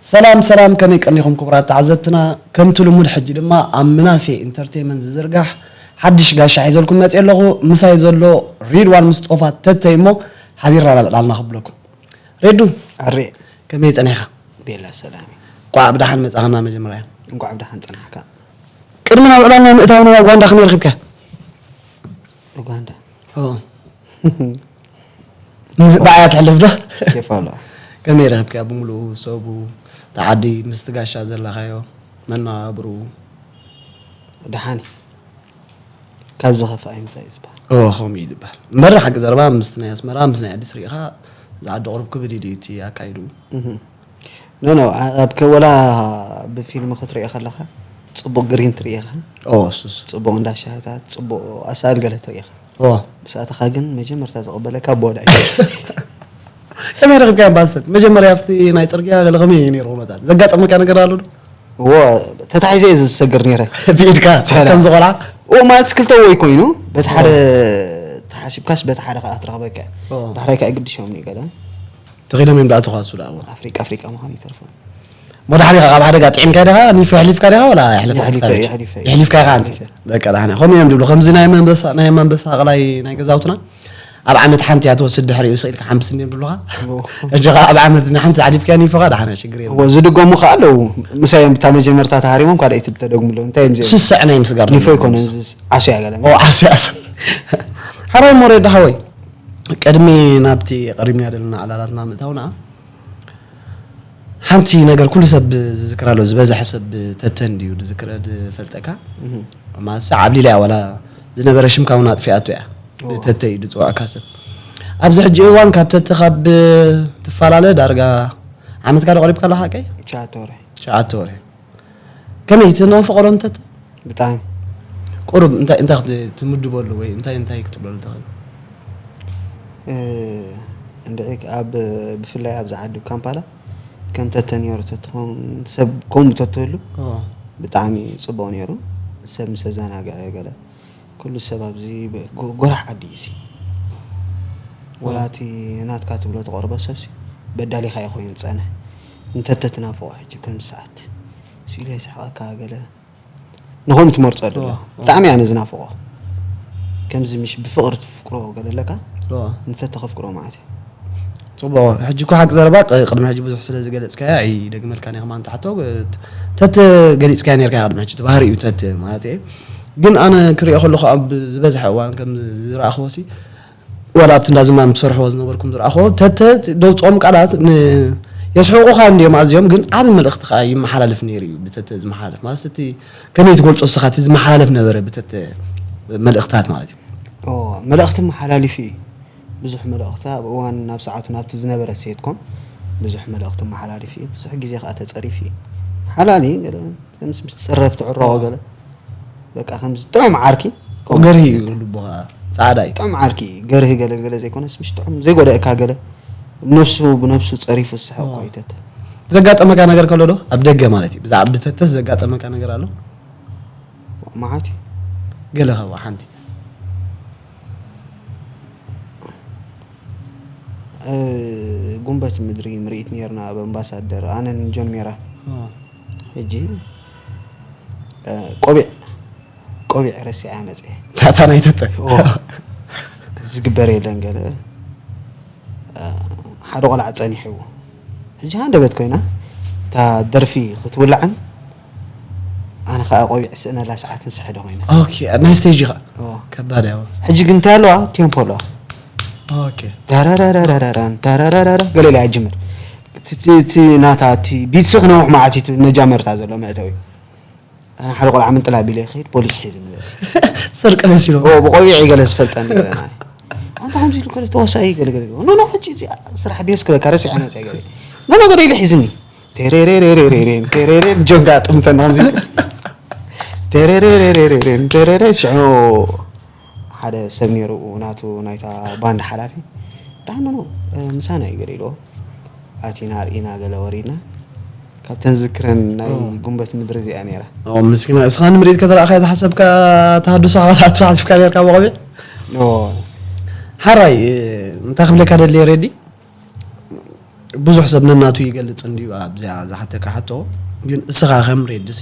ሰላም ሰላም፣ ከመይ ቀኒኹም ክቡራት ተዓዘብትና? ከምቲ ልሙድ ሕጂ ድማ ኣብ ምናሴ ኢንተርቴይመንት ዝዝርጋሕ ሓድሽ ጋሻ ሒዘልኩም መፅእ ኣለኹ። ምሳይ ዘሎ ሪድዋን ምስጦፋ ተተይ እሞ ሓቢርና ናብዕላልና ክብለኩም። ሬዱ፣ ኣሬ። ከመይ ጸኒሕካ? ቤላ ሰላም። እንኳዕ ብደሓን መጻኻና መጀመርያ። እንኳዕ ብደሓን ጸናሕካ። ቅድሚ ናብ ዕላልና ምእታውና ኡጋንዳ ከመይ ረኺብካ? ኡጋንዳ? ኦ። ብኣያ ትሕልፍ ዶ? ኬፍ ኣሎ። ከመይ ረኺብካ ብምሉኡ ሰቡ፣ ተዓዲ ምስቲ ጋሻ ዘለኻዮ መነባብርኡ? ደሓን እዩ። ካብ ዝኸፍኣ ይምጻእ እዩ ዝበሃል። ኦ፣ ከምኡ እዩ ዝበሃል። እምበር ሓቂ ዘረባ ምስቲ ናይ ኣስመራ፣ ምስ ናይ ኣዲስ ርኢኻ፣ እዚ ዓዲ ቁሩብ ክብድ ኢሉ እዩ እቲ ኣካይድኡ። እህ። ኖ፣ ኖ፣ ኣ-፣ ኣብ ከ-፣ ወላ ብፊልም ክትሪኦ ከለኻ፣ ጽቡቕ ግሪን ትርኢ ኢኻ። ኦ፣ እሱስ። ጽቡቕ እንዳ ሻሂታት፣ ጽቡቕ ኣሳእል ገለ ትርኢ ኢኻ። ኦ። ምስ ኣተኻ ግን መጀመርታ ዝቕበለካ ኣቦ ወዳ እዩ። ከመይ ረኺብካዮ ባሰል? መጀመርያ ኣብቲ ናይ ጽርግያ ገለ ከመይ እዩ ነይሩ ኩነታት? ዘጋጠመካ ነገር ኣሎ ዶ? እዎ፣ ተታሒዘ እየ ዝሰግር ነይረ። ብኢድካ ሰላም። ከምዚ ቆልዓ? እዎ፣ ማለት ክልተ ወይ ኮይኑ፣ በቲ ሓደ ኦ። ተሓሲብካስ በቲ ሓደ ከኣ ትረኽበካ እያ። ኦ። ዳሕራይ ከኣ ይግድሾም እዩ ገለ። ተኺሎም እዮም ደኣ ተኳሱ ደኣ እዎ። ኣፍሪቃ፣ ኣፍሪቃ ምዃን ይተርፎም። እሞ ዳሕሪኻ ካብ ሓደጋ ጥዒምካ ዲኻ? ኒፎ የሕሊፍካ ዲኻ? ወላ የሕለፈ የሕሊፈ፣ ሳቤት? የሕሊፈ፣ የሕሊፍካ ኢኻ ኣንቲ? የሕሊፈ። በቃ ደሓን እያ። ከምኡ እዮም ዝብሉ። ከምዚ ናይ መንበሳ፣ ናይ መንበሳ ኣቕላይ ናይ ገዛውትና ኣብ ዓመት ሓንቲ እያ ትወስድ፣ ድሕሪኡ ስቕ ኢልካ ሓምብስ እንድዮም ዝብሉኻ። ኦ። ሕጂ ኸዓ ኣብ ዓመት ንሓንቲ ሓሊፍካያ ኒፎኻ ደሓን እያ፣ ሽግር የብሉን። እዎ፣ ዝድገሙ ኸዓ ኣለዉ። ምሳይ እዮም ብታ መጀመርታ ተሃሪሞም ካልኣይቲ ተደግሙ ኣለዉ። እንታይ እዮም እዚኦም? ስስዕ ናይ ምስጋር ኒፎ ዘለዎም ኣይኮነን፣ ንሱ። እዚ ዓስያ ገለ። ኦ፣ ዓስያ፣ ዓስያ። ሓራይ ሞሬ ዳሓወይ፣ ቅድሚ ናብቲ ቀሪብና ዘለና ዕላላትና ምእታውና፣ ሓንቲ ነገር ኩሉ ሰብ ዝዝክራ ኣሎ፣ ዝበዝሐ ሰብ ተተ እንድዩ ዝዝክረ ዝፈልጠካ። እህ። ማሳ ዓብሊላ እያ፣ ዋላ ዝነበረ ሽምካ እውን ኣጥፊኣቶ እያ። እዋ። ብተተ እዩ ዝፅዋዕካ ሰብ። ኣብዚ ሕጂ እዋን ካብ ተተ ካብ ትፈላለ ዳርጋ ዓመትካ ዶ ቀሪብካ ኣሎ ሓቀይ? ትሽዓተ ወርሒ። ትሽዓተ ወርሒ። ከመይ ትናፍቆ ዶ ንተተ? ብጣዕሚ። ቁሩብ እንታይ፣ እንታይ ክት-፣ ትምድበሉ ወይ እንታይ፣ እንታይ ክትብለሉ ትኽእል? እ፣ እንድዒ ኣብ፣ ብፍላይ ኣብዚ ዓዲ ካምፓላ ከም ተተ ነይሩ ተትኸውን ሰብ ከምኡ ተትህሉ ኦ። ብጣዕሚ ጽቡቕ ነይሩ። ሰብ ምስ ኣዘናግዐ ገለ ኩሉ ሰብ ኣብዚ ብ-፣ ጎ-፣ ጎራሕ ዓዲ እዩ እዚ። ኦ። ወላ እቲ ናትካ ትብሎ ትቐርቦ ሰብሲ በዳሊኻ እዩ ኮይኑ ዝጸንሕ። እንተተ ትናፍቖ ሕጂ ከምዚ ሰዓት ስኢሉ የስሕቐካ ገለ ንኸምኡ ትመርጾ ኣለኻ። ኦ፣ ኦ። ብጣዕሚ ኣነ ዝናፍቖ። ከምዚ ምሽ ብፍቕሪ ትፍቅሮ ገለ ኣለካ? ኦ። እንተ ተኸፍቅሮ ማለት እዩ። ጽቡቕ። ሕጂ እኮ ሓቂ ዘረባ ቅ-፣ ቅድሚ ሕጂ ብዙሕ ስለ ዝገለጽካያ ኣይደግመልካን እየ ከማን ትሓቶ። ት-፣ ተተ ገሊጽካያ ነርካ ቅድሚ ሕጂ። እቲ ባህሪ እዩ ተተ ማለት እየ። ግን ኣነ ክሪኦ ከለኹ ኣብ ዝበዝሐ እዋን ከም ዝረኣኽዎ ሲ፣ ዋላ ኣብቲ እንዳ ዝማም ትሰርሕዎ ዝነበርኩም ዝረኣኽዎ፣ ተተ ደውፅኦም ቃላት ን-፣ የስሕቑኻ እንድዮም ኣዝዮም፣ ግን ዓቢ መልእኽቲ ከዓ ይመሓላለፍ ነይሩ እዩ ብተተ ዝመሓላለፍ። ማለት እቲ ከመይ ትገልጾ ንስኻ፣ እቲ ዝመሓላለፍ ነበረ ብተተ መልእኽታት ማለት እዩ። ኦ፣ መልእኽቲ መሓላሊፊ እዩ። ብዙሕ መልእኽቲ ኣብ እዋን ናብ ሰዓቱ ናብቲ ዝነበረ ሴትኮም ብዙሕ መልእኽቲ መሓላሊፊ እዩ። ብዙሕ ግዜ ከዓ ተጸሪፊ እዩ። ሓላሊ ገለ ከምስ ምስ ትጽረፍ ትዕረቖ ገለ በቃ ከምዚ ጥዑም ዓርኪ። ገርሂ እዩ ልቡ ከዓ ጻዕዳ እዩ። ጥዑም ዓርኪ ገርሂ ገለ ገለ ዘይኮነስ ምስ ጥዑም ዘይጎደእካ ገለ ነብሱ ብነብሱ ጸሪፉ ዝስሕቕ ኦ። እኮ እዩ ተተ። ዘጋጠመካ ነገር ከሎ ዶ? ኣብ ደገ ማለት እዩ። ብዛዕባ ብተተስ ዘጋጠመካ ነገር ኣሎ? መዓት እዩ። ገለ ካብ ሓንቲ። እ፣ ጉንበት ምድሪ ምርኢት ነይርና ኣብ ኣምባሳደር፣ ኣነን ጆን ሜራ። ኦ። ሕጂ፣ እ፣ ቆቢዕ፣ ቆቢዕ ረሲዐ መፅአ። ታታ ናይ ተተ። ኦ። ዝግበር የለን ገለ። እ፣ ሓደ ቆልዓ ጸኒሕዎ። ሕጂ ሃንደበት ኮይና፣ እታ ደርፊ ክትውላዕን፣ ኣነ ኸኣ ቆቢዕ ስእነላ ሰዓትን ስሕደ ኮይነ። ኦኬ፣ ናይ ስቴጅ ኢኻ? ኦ። ከባድ እያ። ሕጂ ግን እንታይ ኣለዋ? ቴምፖ ኣለዋ። ኦኬ። ተረረረረረን፣ ተረረረረ፣ ገለ ኢላ እያ ትጅምር። እቲ፣ እቲ፣ እቲ ናታ፣ እቲ ቢትሲ ክነውሕ መዓት እዩ፣ እቲ መጃመርታ ዘሎ መእተዊ። ኣነ ሓደ ቆልዓ ምንጥል ኣቢለ ይኸይድ፣ ፖሊስ ሒዝኒ መፅዩ። ስርቂ መሲሉ። ኦ፣ ብቆቢዕ እዩ ገለ ዝፈልጠኒ ገለ ናይ። ኣንታ ከምዚ ኢሉ ገለ ተዋሳኢ ገለ ገለ። ኖ፣ ኖ፣ ሕጂ እዚኣ ስራሕ ደስ ክብለካ፣ ረሲዐ መፅየ ገለ። ኖ፣ ኖ፣ ገለ ኢሉ ሒዝኒ። ቴሬሬሬሬሬሬን፣ ቴሬሬን፣ ጆንጋ ጥምተና ከምዚ ኢሉ። ቴሬሬሬሬሬሬን፣ ቴሬሬ፣ ሽዑ ሓደ ሰብ ነይሩ፣ ናቱ ናይታ ባንድ ሓላፊ። ደሓን ኖ፣ ኖ፣ እ፣ ምሳና እዩ ገለ ኢልዎ። ኣቲና ኣርኢና ገለ ወሪድና። ካብተን ዝክረን ናይ ኦ። ጉንበት ምድሪ እዚኣ ነይራ። ኦ፣ ምስኪና፣ እስኻ ንምርኢት ከተረኣኻያ ዝሓሰብካ ተሃድሶ ኣተሓሲብካ ነይርካ ብቆቢዕ? ኦ። ሓራይ፣ እንታይ ክብለካ ደልየ ሬዲ? ብዙሕ ሰብ ነናቱ ይገልጽ እንድዩ ኣብዚኣ ዝሓተካ ሕቶ። ግን እስኻ ከም ሬድሲ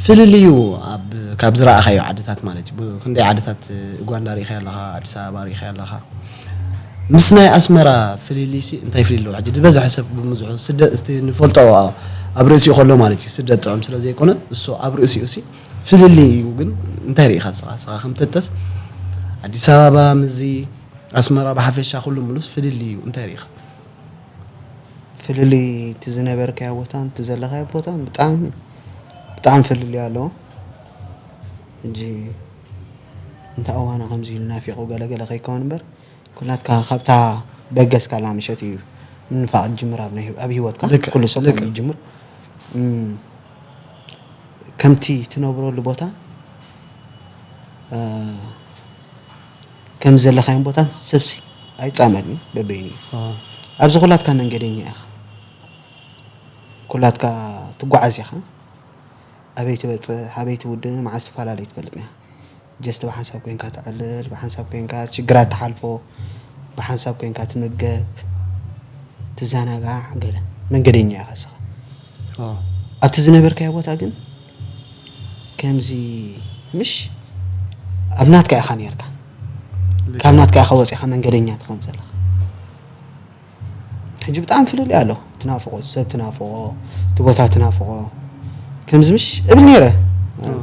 ፍልልዩ ኣብ፣ ካብ ዝረኣኻዮ ዓድታት ማለት እዩ። ብ-፣ ክንደይ ዓድታት ኡጋንዳ ርኢኻዮ ኣለኻ፣ ኣዲስ ኣበባ ርኢኻዮ ኣለኻ። ምስ ናይ ኣስመራ ፍልልይሲ እንታይ ፍልልይ ኣለዎ? ሕጂ ዝበዝሐ ሰብ ብምዝሑ ስደ-፣ እስቲ ንፈልጦ ኣብ ርእሲኡ ከሎ ማለት እዩ። ስደት ጥዑም ስለ ዘይኮነ እሱ ኣብ ርእሲኡ ሲ ፍልልይ እዩ። ግን እንታይ ርኢኻ እስኻ? እስኻ ከም ተተስ ኣዲስ ኣበባ ምስዚ ኣስመራ ብሓፈሻ ኩሉ ምሉስ ፍልልይ እዩ። እንታይ ርኢኻ? ፍልልይ እቲ ዝነበርካዮ ቦታን እቲ ዘለኻዮ ቦታን ብጣዕሚ፣ ብጣዕሚ ፍልልይ ኣለዎ። ሕጂ እንተ እዋና ከምዚ ኢሉ ናፊቑ ገለ ገለ ከይከውን እምበር፣ ኩላትካ ካብታ በገስካላ ምሸት እዩ ምንፋቕ ዝጅምር ኣብ ናይ፣ ኣብ ህይወትካ። ልክዕ፣ ኩሉ ሰብ ከምኡ ልክዕ። ይጅምር። እም፣ ከምቲ ትነብረሉ ቦታ፣ እ፣ ከም ዘለኻዮም ቦታን ሰብሲ ኣይጻመድን በበይኑ እዩ። ኣዎ። ኣብዚ ኩላትካ መንገደኛ ኢኻ። ኩላትካ ትጓዓዝ ኢኻ። ኣበይ ትበጽሕ፣ ኣበይ ትውድእ፣ መዓስ ትፈላለይ ትፈልጥ ኢኻ። ጀስት ብሓንሳብ ኮይንካ ተዕልል፣ ብሓንሳብ ኮይንካ ሽግራት ትሓልፎ፣ ብሓንሳብ ኮይንካ ትምገብ፣ ትዘናጋዕ፣ ገለ መንገደኛ ኢኻ እስኻ። ኣዎ። ኣብቲ ዝነበርካዮ ቦታ ግን ከምዚ ምሽ ኣብ ናትካ ኢኻ ነይርካ። ልክዕ። ካብ ናትካ ኢኻ ወጺኻ መንገደኛ ትኸውን ዘለኻ። ሕጂ ብጣዕሚ ፍልልይ ኣሎ። ትናፍቖ፣ ሰብ ትናፍቖ፣ እቲ ቦታ ትናፍቖ። ከምዚ ምሽ እብል ነይረ። ኣዎ።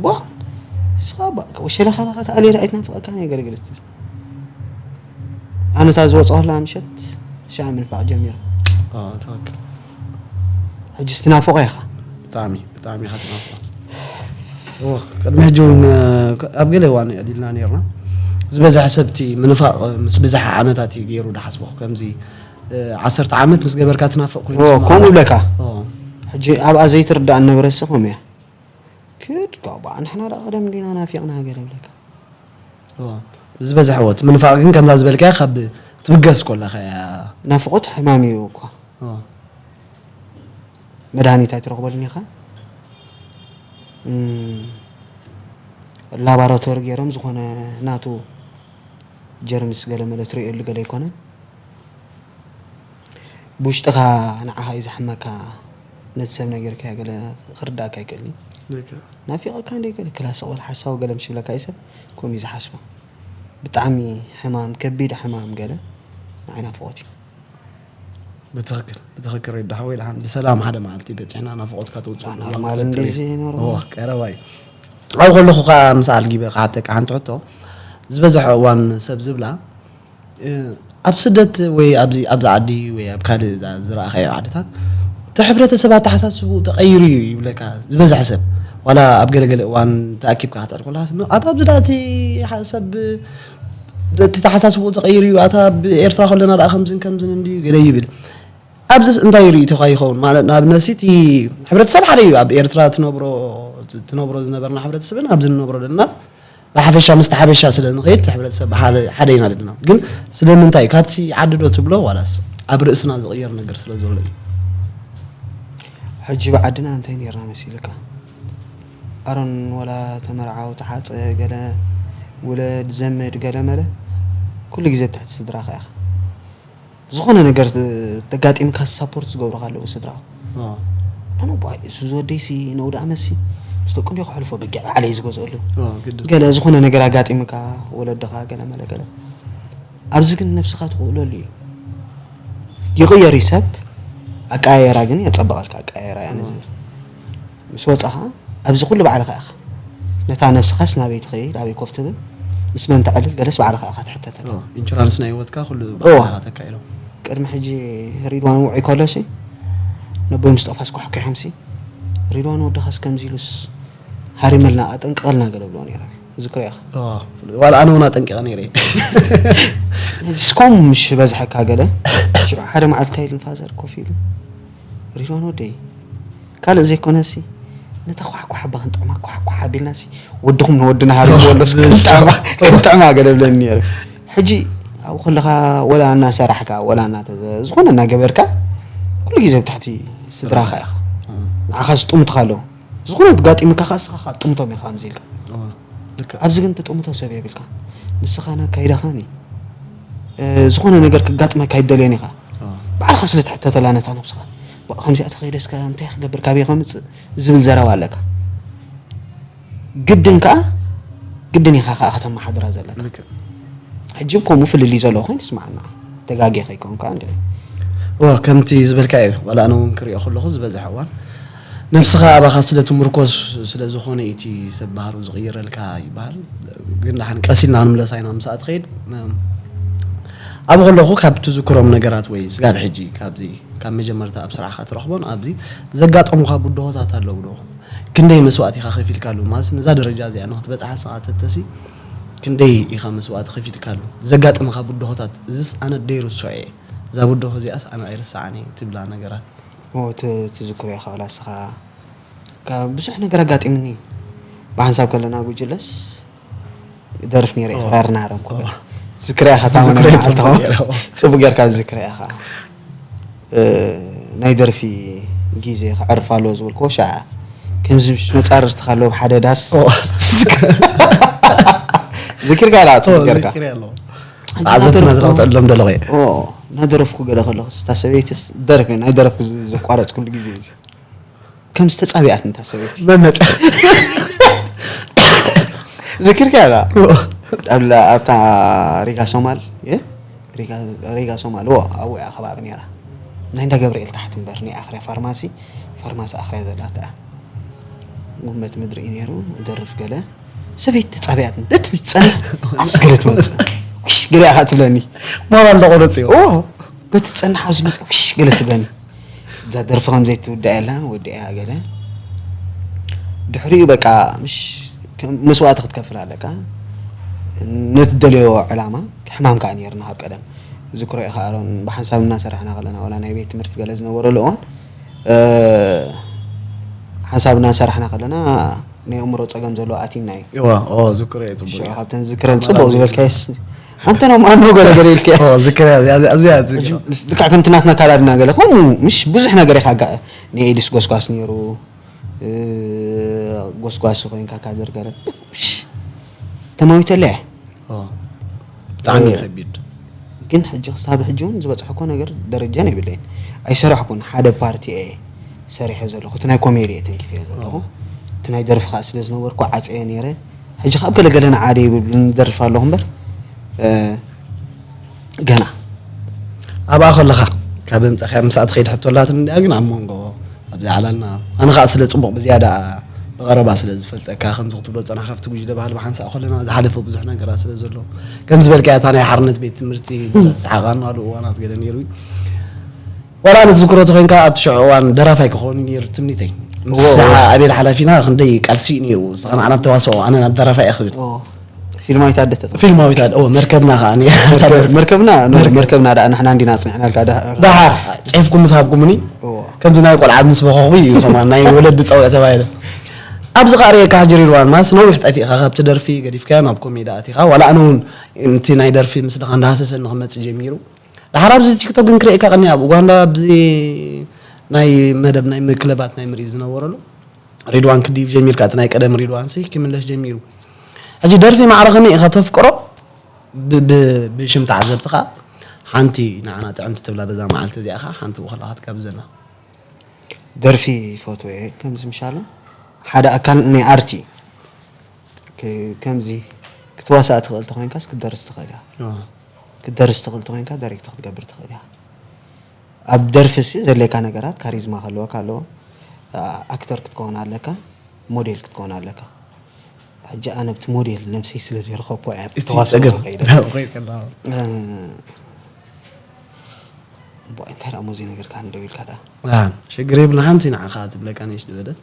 ቧ፣ ንስኻ ቧ፣ ወሸለኻ ባኻ ተኣልየ ኣይትናፍቐካን እየ ገለገለ ትብል። ኣነ እታ ዝወፅኣላ ምሸት ሻዕ ምንፋቕ ጀሚረ። ኣዎ፣ ትኽክል። ሕጂ ትናፍቖ ኢኻ። ብጣዕሚ፣ ብጣዕሚ ኢኻ ትናፍቖ። እወ፣ ቅድሚ ሕጂ እውን፣ እ፣ ኣብ ገለ እዋን የዕሊልና ነይርና። ዝበዝሐ ሰብ እቲ ምንፋቕ ምስ ብዝሓ ዓመታት እዩ ገይሩ ዝሓስቦ። ከምዚ፣ እ፣ ዓሰርተ ዓመት ምስ ገበርካ ትናፍቕ ኮይኑ እወ፣ ይስምዓካ። ከምኡ ይብለካ። እወ። ሕጂ ኣብኣ ዘይትርዳእ ነበረ፣ እሱ ከምኡ እያ። ክድ፣ ኳ፣ ንሕና ደኣ ቀደም እንዲና ናፊቕና ገለ ይብለካ። እወ። ዝበዝሐ እወ፣ እቲ ምንፋቕ ግን ከምዛ ዝበልካያ ካብ ትብገስ ከለኻ እያ። ናፍቖት ሕማም እዩ እኳ። እወ። መድሃኒት ኣይትረኽበሉን ኢኻ። እም፣ ላባራቶሪ ገይሮም ዝኾነ ናቱ ጀርምስ ገለ መለ ትርእየሉ ገለ ኣይኮነን። ብውሽጥኻ ንዓኻ እዩ ዘሕመካ፣ ነቲ ሰብ ነጊርካዮ ገለ ክርዳእካ ኣይክእልን እዩ። ልክዕ። ናፊቐካ እንደ ገለ ክላስ ቅበል ሓሳዊ ገለ ምስ ይብለካ እዩ ሰብ ከምኡ እዩ ዝሓስቦ። ብጣዕሚ ሕማም፣ ከቢድ ሕማም ገለ ንዓይ ናፍቖት እዩ። ብትኽክል፣ ብትኽክል ሬዲ ሓወይ፣ ደሓን ብሰላም ሓደ መዓልቲ በጺሕና ናፍቖትካ ተውጽኣሉ ኖርማል ቀረባ እዩ። እንደዚ ኖርማል። እወ፣ ቀረባ እዩ። ኣብኡ ከለኹ ከኣ ምስ ኣልጊበ ክሓተካ ሓንቲ ሕቶ፣ ዝበዝሐ እዋን ሰብ ዝብላ፣ እ፣ ኣብ ስደት ወይ ኣብዚ፣ ኣብዚ ዓዲ ወይ ኣብ ካልእ ዛ-፣ ዝረኣኻዮ ዓድታት፣ እቲ ሕብረተሰብ ኣተሓሳስብኡ ተቐይሩ እዩ ይብለካ ዝበዝሐ ሰብ። ዋላ ኣብ ገለገለ እዋን ተኣኪብካ ክትዕል ከለኻስ፣ ኖ፣ ኣታ ኣብዚ ደኣ እቲ ሓ-፣ ሰብ፣ እቲ ኣተሓሳስብኡ ተቐይሩ እዩ፣ ኣታ ኣብ ኤርትራ ከለና ደኣ ከምዝን ከምዝን እንድዩ ገለ ይብል። ኣብዚስ እንታይ ርእይቶኻ ይኸውን? ማለት ንኣብነት እቲ ሕብረተሰብ ሓደ እዩ። ኣብ ኤርትራ ትነብሮ፣ ትነብሮ ዝነበርና ሕብረተሰብን ኣብዚ ንነብሮ ዘለና ብሓፈሻ ምስቲ ሓበሻ ስለ ንኸይድ እቲ ሕብረተሰብ ሓደ፣ ሓደ ኢና ዘለና። ግን ስለምንታይ ካብቲ ዓዲ ዶ ትብሎ ዋላስ ኣብ ርእስና ዝቕየር ነገር ስለ ዘሎ እዩ? ሕጂ ብዓድና እንታይ ነይርና መሲልካ? ኣሮን ወላ ተመርዓው ተሓፀ ገለ ውለድ ዘመድ ገለ መለ ኩሉ ግዜ ብትሕቲ ስድራኻ ኢኻ። ዝኾነ ነገር ተ-፣ ተጋጢምካ ሳፖርት ዝገብሩኻ ኣለዉ ስድራ። ኣዎ። ኣነ እባ እሱ ዝወደይሲ ነውዳእ መሲ ምስ ደቁ እንዲዮ ከሕልፎ በጊዕ ባዕለይ ዝገዝአሉ። ኣዎ፣ ግድን። ገለ ዝኾነ ነገር ኣጋጢምካ ወለድኻ ገለ መለ ገለ። ኣብዚ ግን ነብስኻ ትኽእለሉ እዩ። ይቕየር እዩ ሰብ፣ ኣቀያየራ ግን የጸብቐልካ፣ ኣቀያየራ እያ ኣዎ። ዝብል። ምስ ወጻኻ ኣብዚ ኩሉ ባዕልኻ ኢኻ። ነታ ነብስኻስ ናበይ ትኸይድ፣ ኣበይ ኮፍ ትብል፣ ምስ መን ተዕልል፣ ገለስ ባዕልኻ ኢኻ ትሕተተላ። ኣዎ፣ ኢንሹራንስ ናይ ህይወትካ ኩሉ እዎ። ባዕልኻ ኢኻ ተካይዶ። ቅድሚ ሕጂ ሪድዋን ውዑይ ከሎሲ፣ ነቦይ ምስጦፋስ ኳሕኲሖምሲ፣ ሪድዋን ወድኻስ ከምዚ ኢሉስ ሃሪመልና፣ ኣጠንቅቐልና ገለ ብሎ ነይረ። ዝክሮ ኢኻ። ኣዎ፣ ዋላ ኣነ እውን ኣጠንቂቐ ነይረ። እስኮም ምሽ በዝሐካ ገለ፣ ሽዑ ሓደ መዓልቲ እንታይ ኢሉን ፋዘር ኮፍ ኢሉ፣ ሪድዋን ወደይ፣ ካልእ ዘይኮነሲ፣ ነታ ኳሕኳሕ እባ ክንጥዕማ፣ ኳሕኳሕ ኣቢልናሲ፣ ወድኹም ንወድና ሃሪምዎ ኣሎስ፣ ዝስ-፣ ክንጥዕማ፣ ክንጥዕማ ገለ ብለኒ ነይሩ። ሕጂ ኣብኡ ከለኻ ወላ እናሰራሕካ፣ ወላ እናተ-፣ ዝኾነ እናገበርካ፣ ኩሉ ግዜ ኣብ ትሕቲ ስድራኻ ኢኻ። እም። ንዓኻ ዝጥምቱኻ ኣለዉ። ዝኾነ ኣጋጢሙካ ኸዓ ንስኻ ኸዓ ትጥምቶም ኢኻ ከምዚ ኢልካ። እወ፣ ልክዕ። ኣብዚ ግን ትጥምቶ ሰብ የብልካን። ንስኻን ኣካይዳኻን እዩ። እ፣ ዝኾነ ነገር ክጋጥመካ ኣይትደልዮን ኢኻ። እወ። ባዕልኻ ስለ ትሕተተላ ነታ ነብስኻ፣ "በቃ ከምዚኣ ተኸይደስካ እንታይ ክገብር፣ ካበይ ከምጽእ?" ዝብል ዘረባ ኣለካ። ግድን ከኣ፣ ግድን ኢኻ ከኣ ከተመሓድራ ዘለካ። ልክዕ። ሕጂ እውን ከምኡ ፍልልይ ዘለዎ ኮይኑ ይስምዓና። ተጋግየ ከይኮን ከኣ እንድዒ። እወ፣ ከምቲ ዝበልካዮ፣ ዋላ ኣነ እውን ክሪኦ ከለኹ ዝበዝሐ እዋን ነብስኻ ኣባኻ ስለ ትምርኮስ ስለ ዝኾነ እዩ እቲ ሰብ ባህሩ ዝቕይረልካ ይበሃል። ግን ደሓን ቀስ ኢልና ክንምለሳ ኢና፣ ምስኣ ትኸይድ። እም፣ ኣብኡ ከለኹ ካብ ትዝክሮም ነገራት ወይ ስጋብ ሕጂ ካብዚ፣ ካብ መጀመርታ ኣብ ስራሕካ ትረኽቦን ኣብዚ ዘጋጠሙኻ ብድሆታት ኣለዉ ዶ? ክንደይ መስዋእቲ ኢኻ ከፊልካሉ? ማለት ነዛ ደረጃ እዚኣ ንክትበጽሓ ንስኻ ተተሲ ክንደይ ኢኻ መስዋእቲ ከፊልካሉ? ዘጋጠመኻ ብድሆታት፣ "እዝስ ኣነ ደይርስዖ እየ፣ እዛ ብድሆ እዚኣስ ኣነ ኣይርስዓን እየ" ትብላ ነገራት? ኦ፣ ት-፣ ትዝክሮ ኢኻ ዋላ ንስኻ። ካብ ብዙሕ ነገር ኣጋጢምኒ። ብሓንሳብ ከለና ጉጅለስ ደርፍ ነይረ እየ፣ ኦ። ክራር ናረምኩ። ኦ። ትዝክሮ ኢኻ፣ እታ ትዝክሮ መን እየ፣ መዓልቲ ጽቡቅ ኸው-፣ ገይረ። ጽቡቅ ጌርካ ትዝክሮ ኢኻ። እ፣ ናይ ደርፊ ግዜ ክዕርፍ ኣለዎ ዝበልክዎ ሻዓ። ከምዚ ምስ መጻርርትኻ ኣለዉ ኣብ ሓደ ዳስ። ኦ። ዝኪርካ ኢኻ ኦ፣ ጽቡቅ ጌርካ። ዝኪረ ኣለዎ። ሕጂ ኣዘትና እናደረፍኩ፣ ዝረኽተሎም ደለኹ እየ። ኦ፣ እናደረፍኩ ገለ ከለኹስ እታ ሰበይትስ ደርፊ፣ ናይ ደረፍኩ ዝ-፣ ዘቋረጽኩሉ ግዜ እዩ። ከምዚ ተጻቢኣትኒ እታ ሰበይቲ። መን መጸ? ዝኪርካ ኢኻ? ኦ። ኣብ ላ-፣ ኣብታ ሪጋ ሶማል፣ እ? ሪጋ፣ ሪጋ ሶማል፣ ዎ፣ ኣብኡ እያ ከባቢ ነይራ። ናይ እንዳ ገብርኤል ታሕቲ እምበር፣ ናይ ኣኽርያ ፋርማሲ፣ ፋርማሲ ኣኽርያ ዘላ እታ። ጉመት ምድሪ እዩ ነይሩ፣ እደርፍ ገለ። ሰበይቲ ተጻቢኣትኒ፣ በቲ ዝጸንሕ፣ ኣብዚ ገለ ትመጽእ። ውሽ፣ ገለ ኢኻ ትብለኒ። ሞራል ዶ ቆረጽ እዩ? ኦ፣ በቲ ዝጸንሕ ኣብዚ መጽእ፣ ውሽ፣ ገለ ትብለኒ። እዛ ደርፊ ከም ዘይትውዳእ የላን፣ ወዲኣ ገለ። ድሕሪኡ በቃ፣ ምሽ፣ ከም መስዋእቲ ክትከፍል ኣለካ። ንትደልዮ ዕላማ፣ ሕማም ከኣ ነይርና ካብ ቀደም። ዝክሮ ኢኻ ኣሮን፣ ብሓንሳብ እናሰራሕና ከለና፣ ዋላ ናይ ቤት ትምህርቲ ገለ ዝነበረሉ እዋን፣ እ፣ ሓንሳብ እናሰራሕና ከለና፣ ናይ ኣእምሮ ጸገም ዘለዎ ኣቲና እዩ። እዋ፣ ኦ፣ ዝክሮ እየ፣ ጽቡቅ ሽዑ እዩ። ካብተን ዝክረን ጽቡቅ ዝበልካየስ፣ ኣንተ ነው ማን ነው ገለ ገለ ኢልካዮ። ኦ፣ ዝክሮ እያ፣ እዚኣ፣ እዚኣ፣ እዚኣ ዝክሮ። ምስ፣ ልክዕ ከምቲ ናትና ኣካዳድና ገለ፣ ከምኡ፣ ምሽ ብዙሕ ነገር ኢኻ ኣጋ-፣ ናይ ኤድስ ጎስጓስ ነይሩ፣ እ፣ ጎስጓሲ ኮይንካ ካድር ገለ፣ ምሽ፣ ተማዊተለያ። ኦ፣ ብጣዕሚ እዩ ከቢድ። ግን ሕጂ ክሳብ ሕጂ እውን ዝበጽሐኮ ነገር ደረጃን የብለይን። ኣይሰራሕኩን፣ ሓደ ፓርቲ እየ ሰሪሐ ዘለኹ። እቲ ናይ ኮሜዲ እየ ተንኪፈዮ ዘለኹ። ኦ። እቲ ናይ ደርፊ ከኣ ስለ ዝነበርኩ ዓጽየ ነይረ። ሕጂ ካብ ገለ ገለ ንዓደ ይብሉን ደርፊ ኣለኹ እምበር፣ እ፣ ገና። ኣብኣ ከለኻ ካብ ምጻኻ ምስኣ ትኸይድ ሕቶ ኣላትኒ እንድያ፣ ግን ኣብ መንጎ ኣብዚ ዓላልና ኣነ ኸኣ ስለ ጽቡቕ ብዝያዳ ብቐረባ ስለ ዝፈልጠካ፣ ከምዚ ክትብሎ ዝጸናሕካ ኣብቲ ጉጅለ ባህሊ ብሓንሳእ ከለና ዝሓለፈ ብዙሕ ነገራት ስለ ዘሎ፣ ከም ዝበልካዮ እታ ናይ ሓርነት ቤት ትምህርቲ ብዙሕ ዝሰሓቓናሉ እዋናት ገለ ነይሩ እዩ። ዋላ ኣነ ትዝክሮ ተኾይንካ ኣብቲ ሽዑ እዋን ደራፋይ ክኸውን እዩ ነይሩ ትምኒተይ። ምስ እዎ፣ እዎ። ኣቤል ሓላፊና ክንደይ ቃልሲ እዩ ነይሩ። ንስኻ ንዓና ብተዋስኦ ኣነ ናብ ደራፋይ እየ ክብል። እዎ። ፊልማዊት ኣደ ተጻወተት። ፊልማዊት ኣደ፣ ኦ፣ መርከብና ከኣ እኔ። መርከብ-፣ መርከብና፣ ኖ፣ መርከብ። መርከብና ደኣ ንሕና እንዲና ኣጽኒዕናልካ ደሓር። ደሓር ጽሒፍኩም ምስ ሃብኩምኒ፣ እዎ። ከምዚ ናይ ቆልዓ ምስ በኸኹ እዩ ከማን ናይ ወለዲ ጸውዒ ተባሂለ። ኣብዚ ከኣ ርእየካ ሕጂ ሪድዋን፣ ማስ ነዊሕ ጠፊእካ ካብቲ ደርፊ ገዲፍካዮ ናብ ኮሜዲ ኣቲኻ። ዋላ ኣነ እውን እቲ ናይ ደርፊ ምስልኻ እንዳሃሰሰኒ ክመጽእ ጀሚሩ። ደሓር ኣብዚ ቲክቶክ ግን ክርእየካ ቀኒ ኣብ ኡጋንዳ ኣብዚ ናይ መደብ ናይ ክለባት ናይ ምርኢት ዝነበረሉ ሪድዋን ክድይብ ጀሚርካ፣ እቲ ናይ ቀደም ሪድዋንሲ ክምለስ ጀሚሩ። ሕጂ ደርፊ ማዕረ ከመይ ኢኻ ተፍቅሮ? ብ-፣ ብ-፣ ብሽም ተዓዘብትኻ ሓንቲ ንዓና ጥዕምቲ ትብላ በዛ መዓልቲ እዚኣ ኸዓ ሓንቲ ብኸላ ክትጋብዘና። ደርፊ ይፈትዎ እየ፣ ከምዚ ምሻሎ ሓደ ኣካል ናይ ኣርቲ። ከ-፣ ከምዚ ክትዋሳእ ትኽእል ተኾይንካስ ክትደርስ ትኽእል ኢኻ። ኣዎ። ክትደርስ ትኽእል ተኾይንካ ዳይሬክት ክትገብር ትኽእል ኢኻ። ኣብ ደርፊ ሲ ዘድልየካ ነገራት ካሪዝማ ክህልወካ ኣለዎ። ኣ-፣ ኣክተር ክትከውን ኣለካ፣ ሞዴል ክትከውን ኣለካ። ሕጂ ኣነ ኣብቲ ሞዴል ነብሰይ ስለ ዘይረኸብኩ እያ ኣብቲ እቲ ተዋስኦ ጸገም። ከይደ። እ፣ እምቦ፣ እንታይ ደኣ እሞ ዘይነገርካኒ ደው ኢልካ ደኣ? ኣ፣ ሽግር የብሉን። ሓንቲ ንዓኻ ትብለካ ንእሽቶ ዝበለት።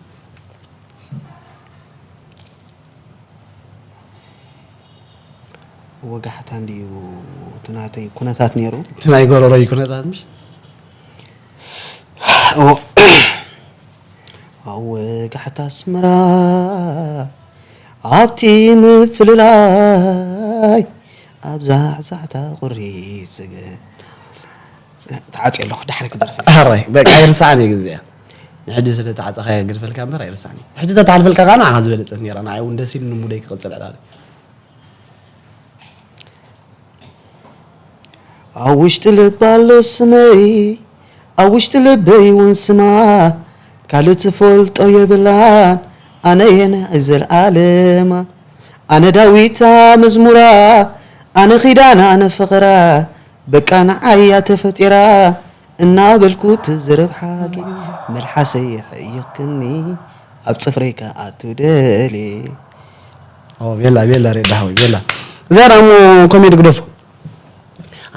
ወጋሕታ እንድዩ እቲ ናተይ ኩነታት ነይሩ። እቲ ናይ ጎረሮይ ኩነታት ምሽ? ኦ፣ ኣብ ወጋሕታ ኣስመራ ኣብቲ ምፍልላይ ኣብ ዛዕዛዕታ ቁሪ ስግን ተዓጽየ ኣለኹ። ድሕሪ ክደርፍ። ሕራይ፣ በቃ ኣይርስዓን እዩ ግዜ። ንሕጂ ስለ ተዓጸኻዮ ግድፈልካ እምበር ኣይርስዓን እዩ። ሕጂ ተተሓልፈልካ ከኣ ንዓኻ ዝበለጸት ነይራ። ንዓይ እውን ደስ ኢሉኒ ሙደይ ክቕጽል ዕላለ። ኣብ ውሽጢ ልባ ኣሎ ስመይ፣ ኣብ ውሽጢ ልበይ እውን ስማ ካልእ ትፈልጦ የብላን። ኣነ የናይ ዘለኣለማ፣ ኣነ ዳዊታ መዝሙራ፣ ኣነ ኺዳና፣ ኣነ ፍቕራ፣ በቃ ንዓያ ተፈጢራ እናበልኩ ትዝረብ ሓቂ፣ መልሓሰይ የሕይኽኒ ኣብ ጽፍረይ ክኣቱ ደልየ። ኦ ቤላ ቤላ ሬዳ ሓወይ ቤላ። እዚኣ ደኣ እሞ ኮሜዲ ግደፎ።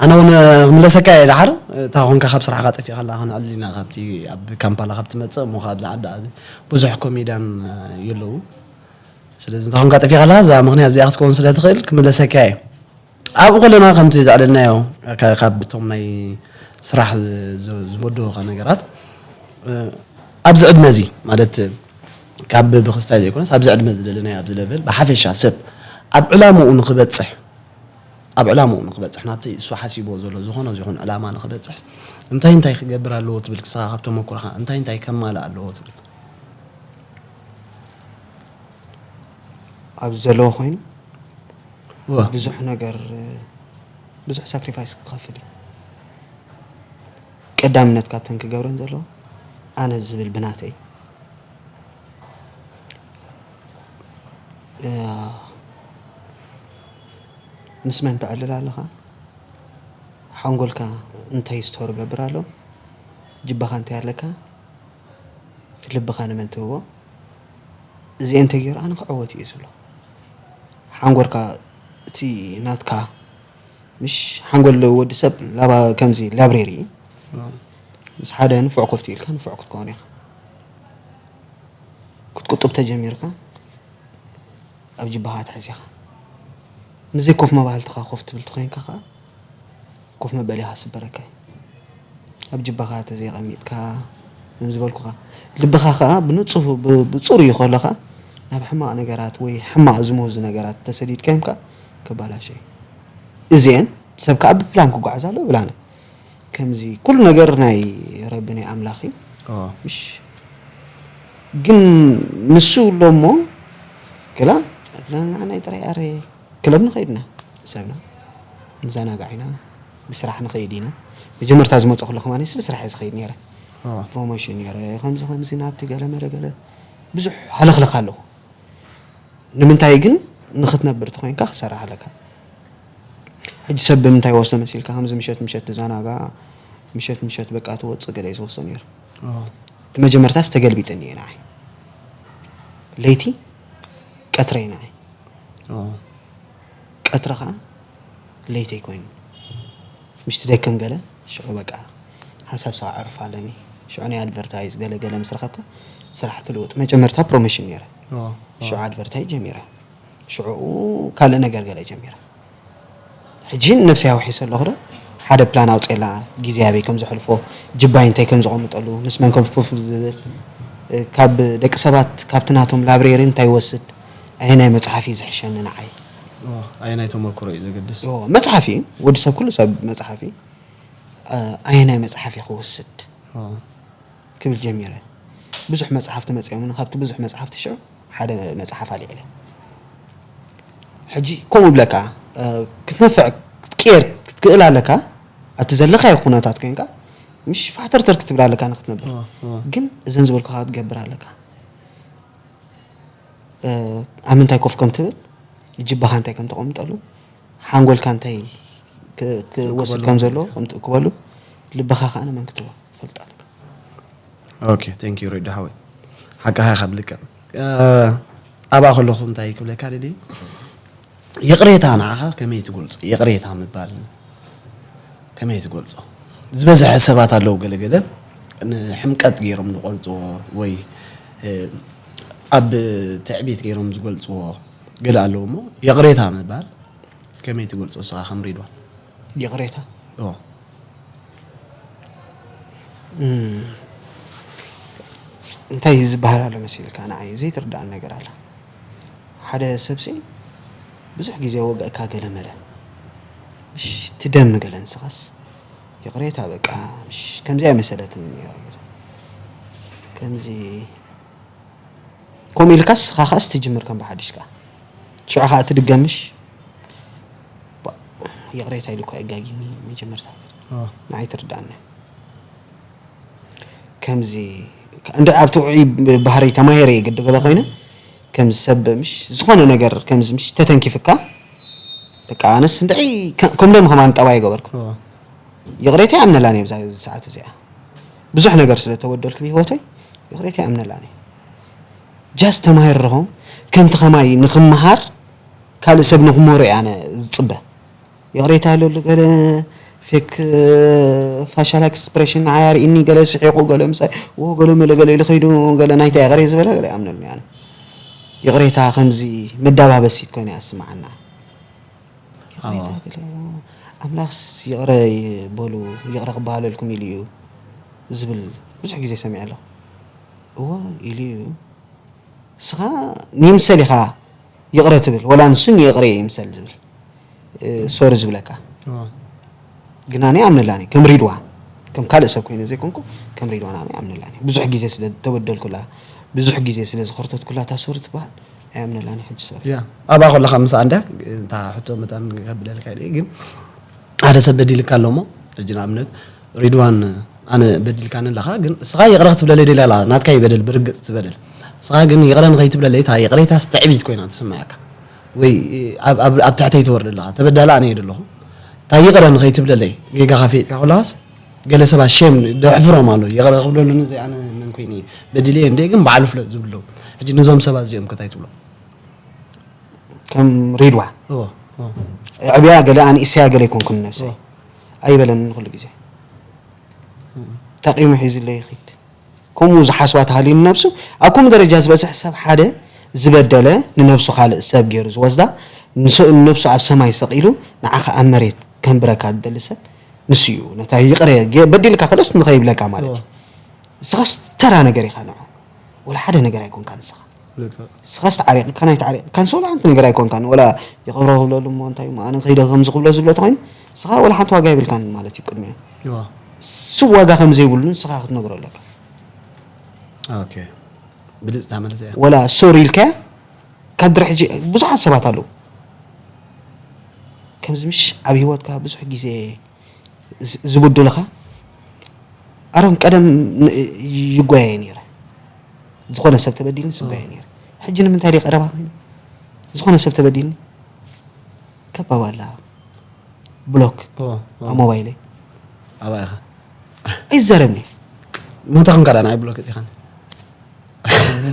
ኣነ እውን ክምለሰካ እየ ደሓር። እታ ኮንካ ካብ ስራሕካ ጠፊእካ ኣለኻ፣ ክንዕልል ኢና ካብቲ ኣብ ካምፓላ ካብ ትመጽእ እሞ ካብዚ ዓዲ ብዙሕ ኮሜድያን የለዉ። ስለዚ እንተ ኮንካ ጠፊእካ ኣለኻ፣ እዛ ምኽንያት እዚኣ ክትከውን ስለ ትኽእል ክምለሰካ እየ። ኣብኡ ከለና ከምቲ ዘዕለልናዮ፣ ካብ እቶም ናይ ስራሕ ዝመደወኻ ነገራት ኣብዚ ዕድመ እዚ ማለት ካብ ብክስታይ ዘይኮነስ ኣብዚ ዕድመ እዚ ዘለናዮ ኣብዚ ለቨል ብሓፈሻ ሰብ ኣብ ዕላምኡ ንክበፅሕ ኣብ ዕላምኡ ንክበፅሕ ናብቲ እሱ ሓሲቦ ዘሎ ዝኾነ ይኹን ዕላማ ንክበፅሕ እንታይ እንታይ ክገብር ኣለዎ ትብል? ክስኻ ካብ ተመኩሮኻ እንታይ እንታይ ከማልእ ኣለዎ ትብል? ኣብዚ ዘለዎ ኮይኑ ብዙሕ ነገር ብዙሕ ሳክሪፋይስ ክኸፍል እዩ። ቀዳምነት ካብተን ክገብረን ዘለዎ ኣነ ዝብል ብናተይ ምስ መን ተዕልል ኣለኻ? ሓንጎልካ እንታይ ስቶር ገብር ኣሎ? ጅባኻ እንታይ ኣለካ? ልብኻ ንመን ትህቦ? እዚኤን ተገይሩ ኣነ ክዕወት እየ ዝብሎ። ሓንጎልካ እቲ ናትካ ምሽ ሓንጎል ወዲ ሰብ ላባ ከምዚ ላብሬሪ ምስ ሓደ ንፉዕ ኮፍቲ ኢልካ ንፉዕ ክትከውን ኢኻ። ክትቁጥብ ተጀሚርካ ኣብ ጅባኻ ትሕዝ ኢኻ። ምስዚ ኮፍ መባህልትኻ ኮፍ ትብል ተኾይንካ ኸዓ ኮፍ መበሊኻ ስበረካ እዩ። ኣብ ጅባኻ ተዘይቐሚጥካ ከም ዝበልኩኻ ልብኻ ኸዓ ብንጹህ ብጽሩይ ከሎ ኸዓ ናብ ሕማቕ ነገራት ወይ ሕማቕ ዝመዙ ነገራት ተሰዲድካዮም ከ ከባላሸ እዩ። እዚአን ሰብ ከኣ ብፕላን ክጓዓዝ ኣለዎ ብላነ። ከምዚ ኩሉ ነገር ናይ ረቢ ናይ ኣምላኽ እዩ። ምሽ ግን ንሱ ኣሎ እሞ ክላ ናይ ጥራይ ኣረ ክለብ ንኸይድና ሰብና ንዘናጋዕ ኢና ብስራሕ ንኸይድ ኢና። መጀመርታ ዝመፀ ከሎ ከማንስ ብስራሕ እየ ዝኸይድ ነይረ። ፕሮሞሽን ነይረ ከምዚ ከምዚ ናብቲ ገለ መለ ገለ ብዙሕ ሃለኽለኽ ኣለኹ። ንምንታይ ግን ንኽትነብር ተኾይንካ ክትሰርሕ ኣለካ። ሕጂ ሰብ ብምንታይ ወስዶ መሲልካ ከምዚ ምሸት ምሸት ትዘናጋ ምሸት ምሸት በቃ ትወፅእ ገለ እዩ ዝወስዶ ነይሩ። እቲ መጀመርታስ ተገልቢጥኒ እየ ንዓይ ለይቲ ቀትረይ ንዓይ ቀትሪ ከዓ ለይተይ ኮይኑ ምሽ ትደክም ገለ ሽዑ በቃ ሓንሳብ ሰው ኣዕርፍ ኣለኒ። ሽዑ ናይ ኣድቨርታይዝ ገለ ገለ ምስ ረኸብካ ስራሕ ትልውጥ። መጀመርታ ፕሮሞሽን ነይረ። ሽዑ ኣድቨርታይዝ ጀሚረ። ሽዑ ካልእ ነገር ገለ ጀሚረ። ሕጂ ነብሰይ ኣውሒሰ ኣለኹ ዶ ሓደ ፕላን ኣውፅኤላ ግዜ ኣበይ ከም ዘሕልፎ ጅባይ እንታይ ከም ዘቐምጠሉ ምስ መን ከም ፍፍል ዝብል ካብ ደቂ ሰባት ካብቲ ናቶም ላብሬሪ እንታይ ይወስድ ኣየናይ መፅሓፍ እዩ ዝሕሸኒ ንዓይ ኣየናይ ተመክሮ እዩ ዘገድስ? መፅሓፍ እዩ ወዲ ሰብ ኩሉ ሰብ መፅሓፍ እዩ ኣየናይ መፅሓፍ እየ ክወስድ ክብል ጀሚረ ብዙሕ መፅሓፍቲ መፅኦምኒ ካብቲ ብዙሕ መፅሓፍቲ ሽዑ ሓደ መፅሓፍ ኣልዒለ ሕጂ ከምኡ ብለካ ክትነፍዕ ክትቅየር ክትክእል ኣለካ ኣብቲ ዘለካዮ ኩነታት ኮይንካ ምሽ ፋሕተርተር ክትብል ኣለካ ንክትነብር ግን እዘን ዝበልኩካ ክትገብር ኣለካ ኣብ ምንታይ ኮፍ ከም ትብል ጅባኻ እንታይ ከም ተቐምጠሉ ሓንጎልካ እንታይ ክወስድ ከም ዘለዎ ከም ትእክበሉ ልብኻ ከዓ ንመን ክትቦ ትፈልጥ ኣለካ ኦኬ ቴንክ ዩ ሬዲ ሓወይ ሓቃኻ ካብ ልክዕ ኣብኣ ከለኹ እንታይ ክብለካ ደሊ ይቕሬታ ንዓኻ ከመይ ትገልጾ ይቕሬታ ምባል ከመይ ትገልጾ ዝበዝሐ ሰባት ኣለዉ ገለገለ ንሕምቀት ገይሮም ዝቆርጽዎ ወይ ኣብ ትዕቢት ገይሮም ዝገልጽዎ ገለ ኣለዉ እሞ ይቕሬታ ምባል ከመይ ትገልጾ ንስኻ ከም ሪድዋን ይቕሬታ እንታይ ዝበሃል ኣሎ መሲልካ ንዓይ ዘይትርዳእን ነገር ኣላ ሓደ ሰብሲ ብዙሕ ግዜ ወገእካ ገለ መለ ምሽ ትደሚ ገለ ንስኻስ ይቕሬታ በቃ ምሽ ከምዚኣ መሰለትኒ ነይራ ከምዚ ከምኡ ኢልካስ ስኻ ከኣስ ትጅምር ከም ብሓድሽ ከኣ ሽዑ ከኣ ትድገምሽ ይቕሬታ ኢሉ እኳ የጋጊኒ መጀመርታ ንዓይ ትርዳእኒ ከምዚ እንደ ኣብቲ ውዑይ ባህሪ ተማሂረ እየ ግዲ ገለ ኮይነ ከምዚ ሰብ ምሽ ዝኾነ ነገር ከምዚ ምሽ ተተንኪፍካ በቃ ኣነስ እንድዒ ከምሎም ከማን ጠባይ ገበርኩ። ይቕሬታ ይኣምነላን እየ ብዛ ሰዓት እዚኣ ብዙሕ ነገር ስለ ተበደልኩ ብህይወተይ ይቕሬታ ይኣምነላን እየ። ጃስ ተማሂርኹም ከምቲ ከማይ ንክምሃር ካልእ ሰብ ንክምህሮ እየ ኣነ ዝፅበ። ይቕሬታ ኣለሉ ገለ ፌክ ፋሻል ኤክስፕሬሽን ንዓይ ኣርእኒ ገለ ስሒቑ ገለ ምሳይ ዎ ገለ መለ ገለ ኢሉ ከይዱ ገለ ናይታ ይቕሬ ዝበለ ገለ ይኣምነሉ እየ ኣነ። ይቕሬታ ከምዚ መዳባበሲት ኮይና እያ ዝስምዓና። ይቕሬታ ገለ ኣምላኽስ ይቕረ በሉ ይቕረ ክበሃለልኩም ኢሉ እዩ ዝብል ብዙሕ ግዜ ሰሚዐ ኣለኹ። እወ ኢሉ እዩ። ንስኻ ንይምሰል ኢኻ ይቕረ ትብል ወላ ንሱ ንይቕረ ይምሰል ዝብል ሶሪ ዝብለካ። ግን ኣነ ኣምነላኒ ከም ሪድዋን ከም ካልእ ሰብ ኮይነ ዘይኮንኩ ከም ሪድዋን ኣነ ኣምነላኒ ብዙሕ ግዜ ስለ ተበደልኩላ ብዙሕ ግዜ ስለ ዝኸርተትኩላ እታ ሶሪ ትበሃል ኣይኣምነላኒ ሕጂ ሶሪ። ያ ኣብኣ ከለኻ ምሳኣ እንድያ እታ ሕቶ መታን ከብለልካ ኢለ ግን ሓደ ሰብ በዲልካ ኣሎ እሞ ሕጂ ንኣብነት ሪድዋን ኣነ በዲልካኒ ኣለኻ ግን እስኻ ይቕረ ክትብለለይ ደልያ ኣላ ናትካ ይበደል ብርግፅ ትበደል እስኻ ግን ይቕረ ንኸይትብለለይ እታ ይቕሬታስ ትዕቢት ኮይና ትስምዓካ ወይ ኣብ ትሕተይ ትወርድ ኣለኻ ተበዳሊ ኣነ እየ ደለኹ እታ ይቕረ ንኸይትብለለይ ጌጋኻ ፈይጥካ ከለኻስ ገለ ሰባት ሼም ደሕፍሮም ኣሎ ይቕረ ክብለሉኒ ዘይ ኣነ መን ኮይነ እየ በዲለ እየ እንደ ግን ባዕሉ ፍለጥ ዝብሉ ሕጂ ነዞም ሰባት እዚኦም ከታይ ትብሎም ከም ሪድዋን ዕብያ ገለ ኣንእሰያ ገለ ኣይኮንኩን ነብሰይ ኣይበለንን ኩሉ ግዜ ተቂሙ ሒዙለይ ይኺድ ከምኡ ዝሓስባ ተሃልዩ ንነብሱ ኣብ ከምኡ ደረጃ ዝበፅሕ ሰብ ሓደ ዝበደለ ንነብሱ ካልእ ሰብ ገይሩ ዝወስዳ ንነብሱ ኣብ ሰማይ ሰቒሉ ንዓኻ ኣብ መሬት ከንብረካ ዝደሊ ሰብ ንሱ እዩ ነታ ይቕረ በዲልካ ከሎስ ንኸይብለካ ማለት እዩ ንስኻስ ተራ ነገር ኢኻ ንዑ ወላ ሓደ ነገር ኣይኮንካ ንስኻ ንስኻስ ተዓሪቕካን ኣይተዓሪቕካን ሰው ሓንቲ ነገር ኣይኮንካን ወላ ይቕብሮ ክብለሉ እሞ እንታይ እሞ ኣነ ከይደ ከምዚ ክብሎ ዝብሎ ተኾይኑ ንስኻ ወላ ሓንቲ ዋጋ የብልካን ማለት እዩ ቅድሚኡ እሱ ዋጋ ከም ዘይብሉ ንስኻ ክትነግሮ ኣለካ ብልፅታ መልስ እያ ወላ ሶሪ ኢልካያ ካብ ድሪ ሕጂ ብዙሓት ሰባት ኣለዉ ከምዚ ምሽ ኣብ ህይወትካ ብዙሕ ግዜ ዝብድሉኻ ኣሮን ቀደም ይጓየ ነይረ ዝኾነ ሰብ ተበዲልኒ ስጓየ ነይረ ሕጂ ንምንታይ ደይ ቀረባ ኮይኑ ዝኾነ ሰብ ተበዲልኒ ከባባላ ብሎክ ኣብ ሞባይለይ ኣባይኻ ኣይዘረብኒ ምንታይ ክንካ ዳ ንዓይ ብሎክ እቲኻኒ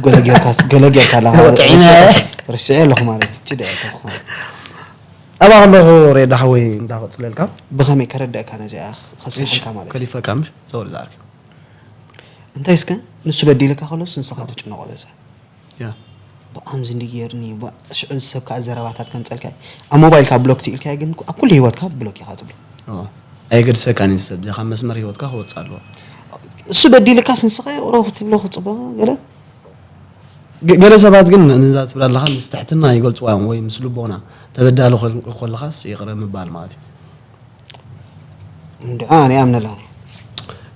ገለ ጌርካ ገለ ጌርካ ኣለኻ ወጥዒና ርስዐ ኣለኹ ማለት እቺ ደ ተኾን ኣባ ከለኹ ሬዳ ሓወይ እንዳቐፅለልካ ብኸመይ ከረድእካ ነዚኣ ከስምሐካ ማለት ከሊፈካ ምሽ ዘወል ዝኣርኪ እንታይ እስከ ንሱ በዲልካ ከሎስ ንስኻ ትጭነቆ በዛ ያ ብኣምዚ እንዲ ጌርኒ ሽዑ ዝሰብካ ዘረባታት ከምፀልካ ኣብ ሞባይልካ ብሎክ ትኢልካ ግን ኣብ ኩሉ ህይወትካ ብሎክ ኢኻ ትብሎ ኣይገድሰካን እዩ ሰብ ካብ መስመር ህይወትካ ክወፅእ ኣለዎ እሱ በዲልካስ ንስኻ የቕሮ ክትብሎ ክፅበ ገለ ገለ ሰባት ግን ነዛ ትብል ኣለኻ ምስ ትሕትና ይገልፅዋ እዮም ወይ ምስ ልቦና ተበዳሊ ኮለኻስ ይቕረ ምባል ማለት እዩ እንድዓ ኣነ ኣምነላኒ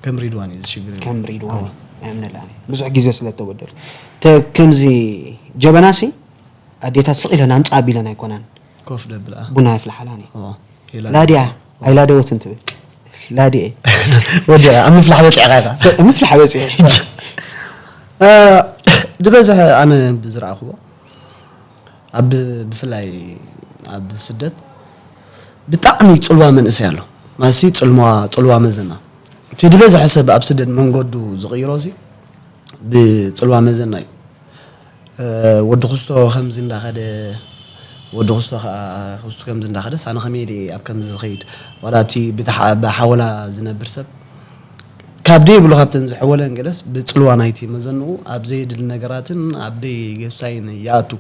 ከም ሪድዋን እዩ ዝሽግር ከም ሪድዋን ኣምነላኒ ብዙሕ ግዜ ስለ ተበደሉ ከምዚ ጀበናሲ ኣዴታት ስቕ ኢለን ኣምፃ ኣቢለን ኣይኮናን ኮፍ ደብል ቡና የፍልሓላኒ ላድያ ኣይላደወትን ትብል ላድየ ወዲ ኣብ ምፍላሕ በፂዕካ ኢኻ ምፍላሕ በፂዐ ሕጂ ድበዝሕ ኣነ ብዝረኣኽዎ ኣብ ብፍላይ ኣብ ስደት ብጣዕሚ ፅልዋ መንእሰይ ኣሎ ማለትሲ ፅልዋ ፅልዋ መዘና እቲ ዝበዝሐ ሰብ ኣብ ስደት መንገዱ ዝቕይሮ ሲ ብፅልዋ መዘና እዩ ወዲ ክስቶ ከምዚ እንዳኸደ ወዲ ክስቶ ከዓ ክስቶ ከምዚ እንዳኸደ ሳነ ከመይ ድየ ኣብ ከምዚ ዝኸይድ ዋላ እቲ ብሓወላ ዝነብር ሰብ ካብ ደይ ብሎ ካብተን ዝሕወለን ገለስ ብፅልዋ ናይቲ መዘንኡ ኣብ ዘየድሊ ነገራትን ኣብ ደይ ጌብሳይን ይኣቱ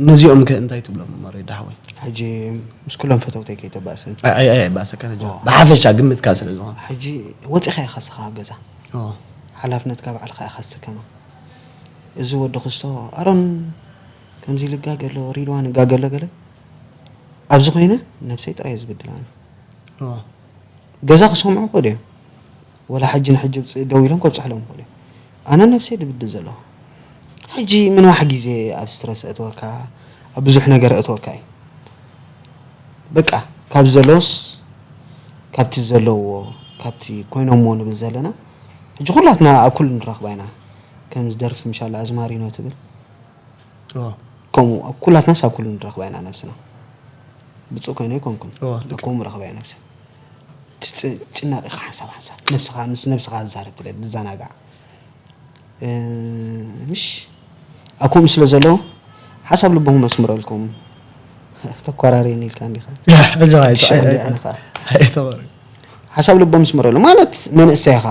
ነዚኦም ከ እንታይ ትብሎም መሬ ዳሕወይ ሕጂ ምስ ኩሎም ፈተውተይ ከይተባእሰን ኣይባእሰካ ብሓፈሻ ግምትካ ስለ ዝኾነ ሕጂ ወፂኻ ኢኻ ስኻ ኣብ ገዛ ሓላፍነትካ ባዕልኻ ኢኻ ዝስከማ እዚ ወዲ ክስቶ ኣሮን ከምዚ ልጋገ ኣሎ ሪድዋን እጋገ ኣሎ ገለ ኣብዚ ኮይነ ነብሰይ ጥራይ ዝብድላኒ ገዛ ክሰምዑ ይኽእሉ እዮም ወላ ሕጂ ንሕጂ ውፅእ ደው ኢሎም ከብፅሕሎም ይኽእሉ እዮም ኣነ ነብሰይ ድብድል ዘለኹ ሕጂ ምንዋሕ ግዜ ኣብ ስትረስ እእትወካ ኣብ ብዙሕ ነገር እእትወካ እዩ በቃ ካብ ዘሎስ ካብቲ ዘለዎ ካብቲ ኮይኖምዎ ንብል ዘለና ሕጂ ኩላትና ኣብ ኩሉ ንራኽባ ኢና። ከምዚ ደርፊ ምሻላ ኣዝማሪኖ ትብል። ከምኡ ኣብ ኩላትናስ ኣብ ኩሉ ንራኽባ ኢና ነብስና። ብፁእ ኮይነ ኣይኮንኩን። ከምኡ ረኽባ እየ ነብሰ። ጭናቂ ሓንሳብ ሓንሳብ ነብስኻ ምስ ነብስኻ ዝዛረብ ትለ ዝዘናጋዕ። ምሽ ኣብ ከምኡ ስለ ዘሎ ሓሳብ ልቦም መስምረልኩም። ተኳራርየኒ ኢልካ እንዲኻ። ሕጂ ኸዓ ሽዑ ኣይተ- እንዲ ኣነ ኸዓ። ኣይተወሪ። ሓሳብ ልቦም ስምረሉ ማለት መንእሰይ ኢኻ፣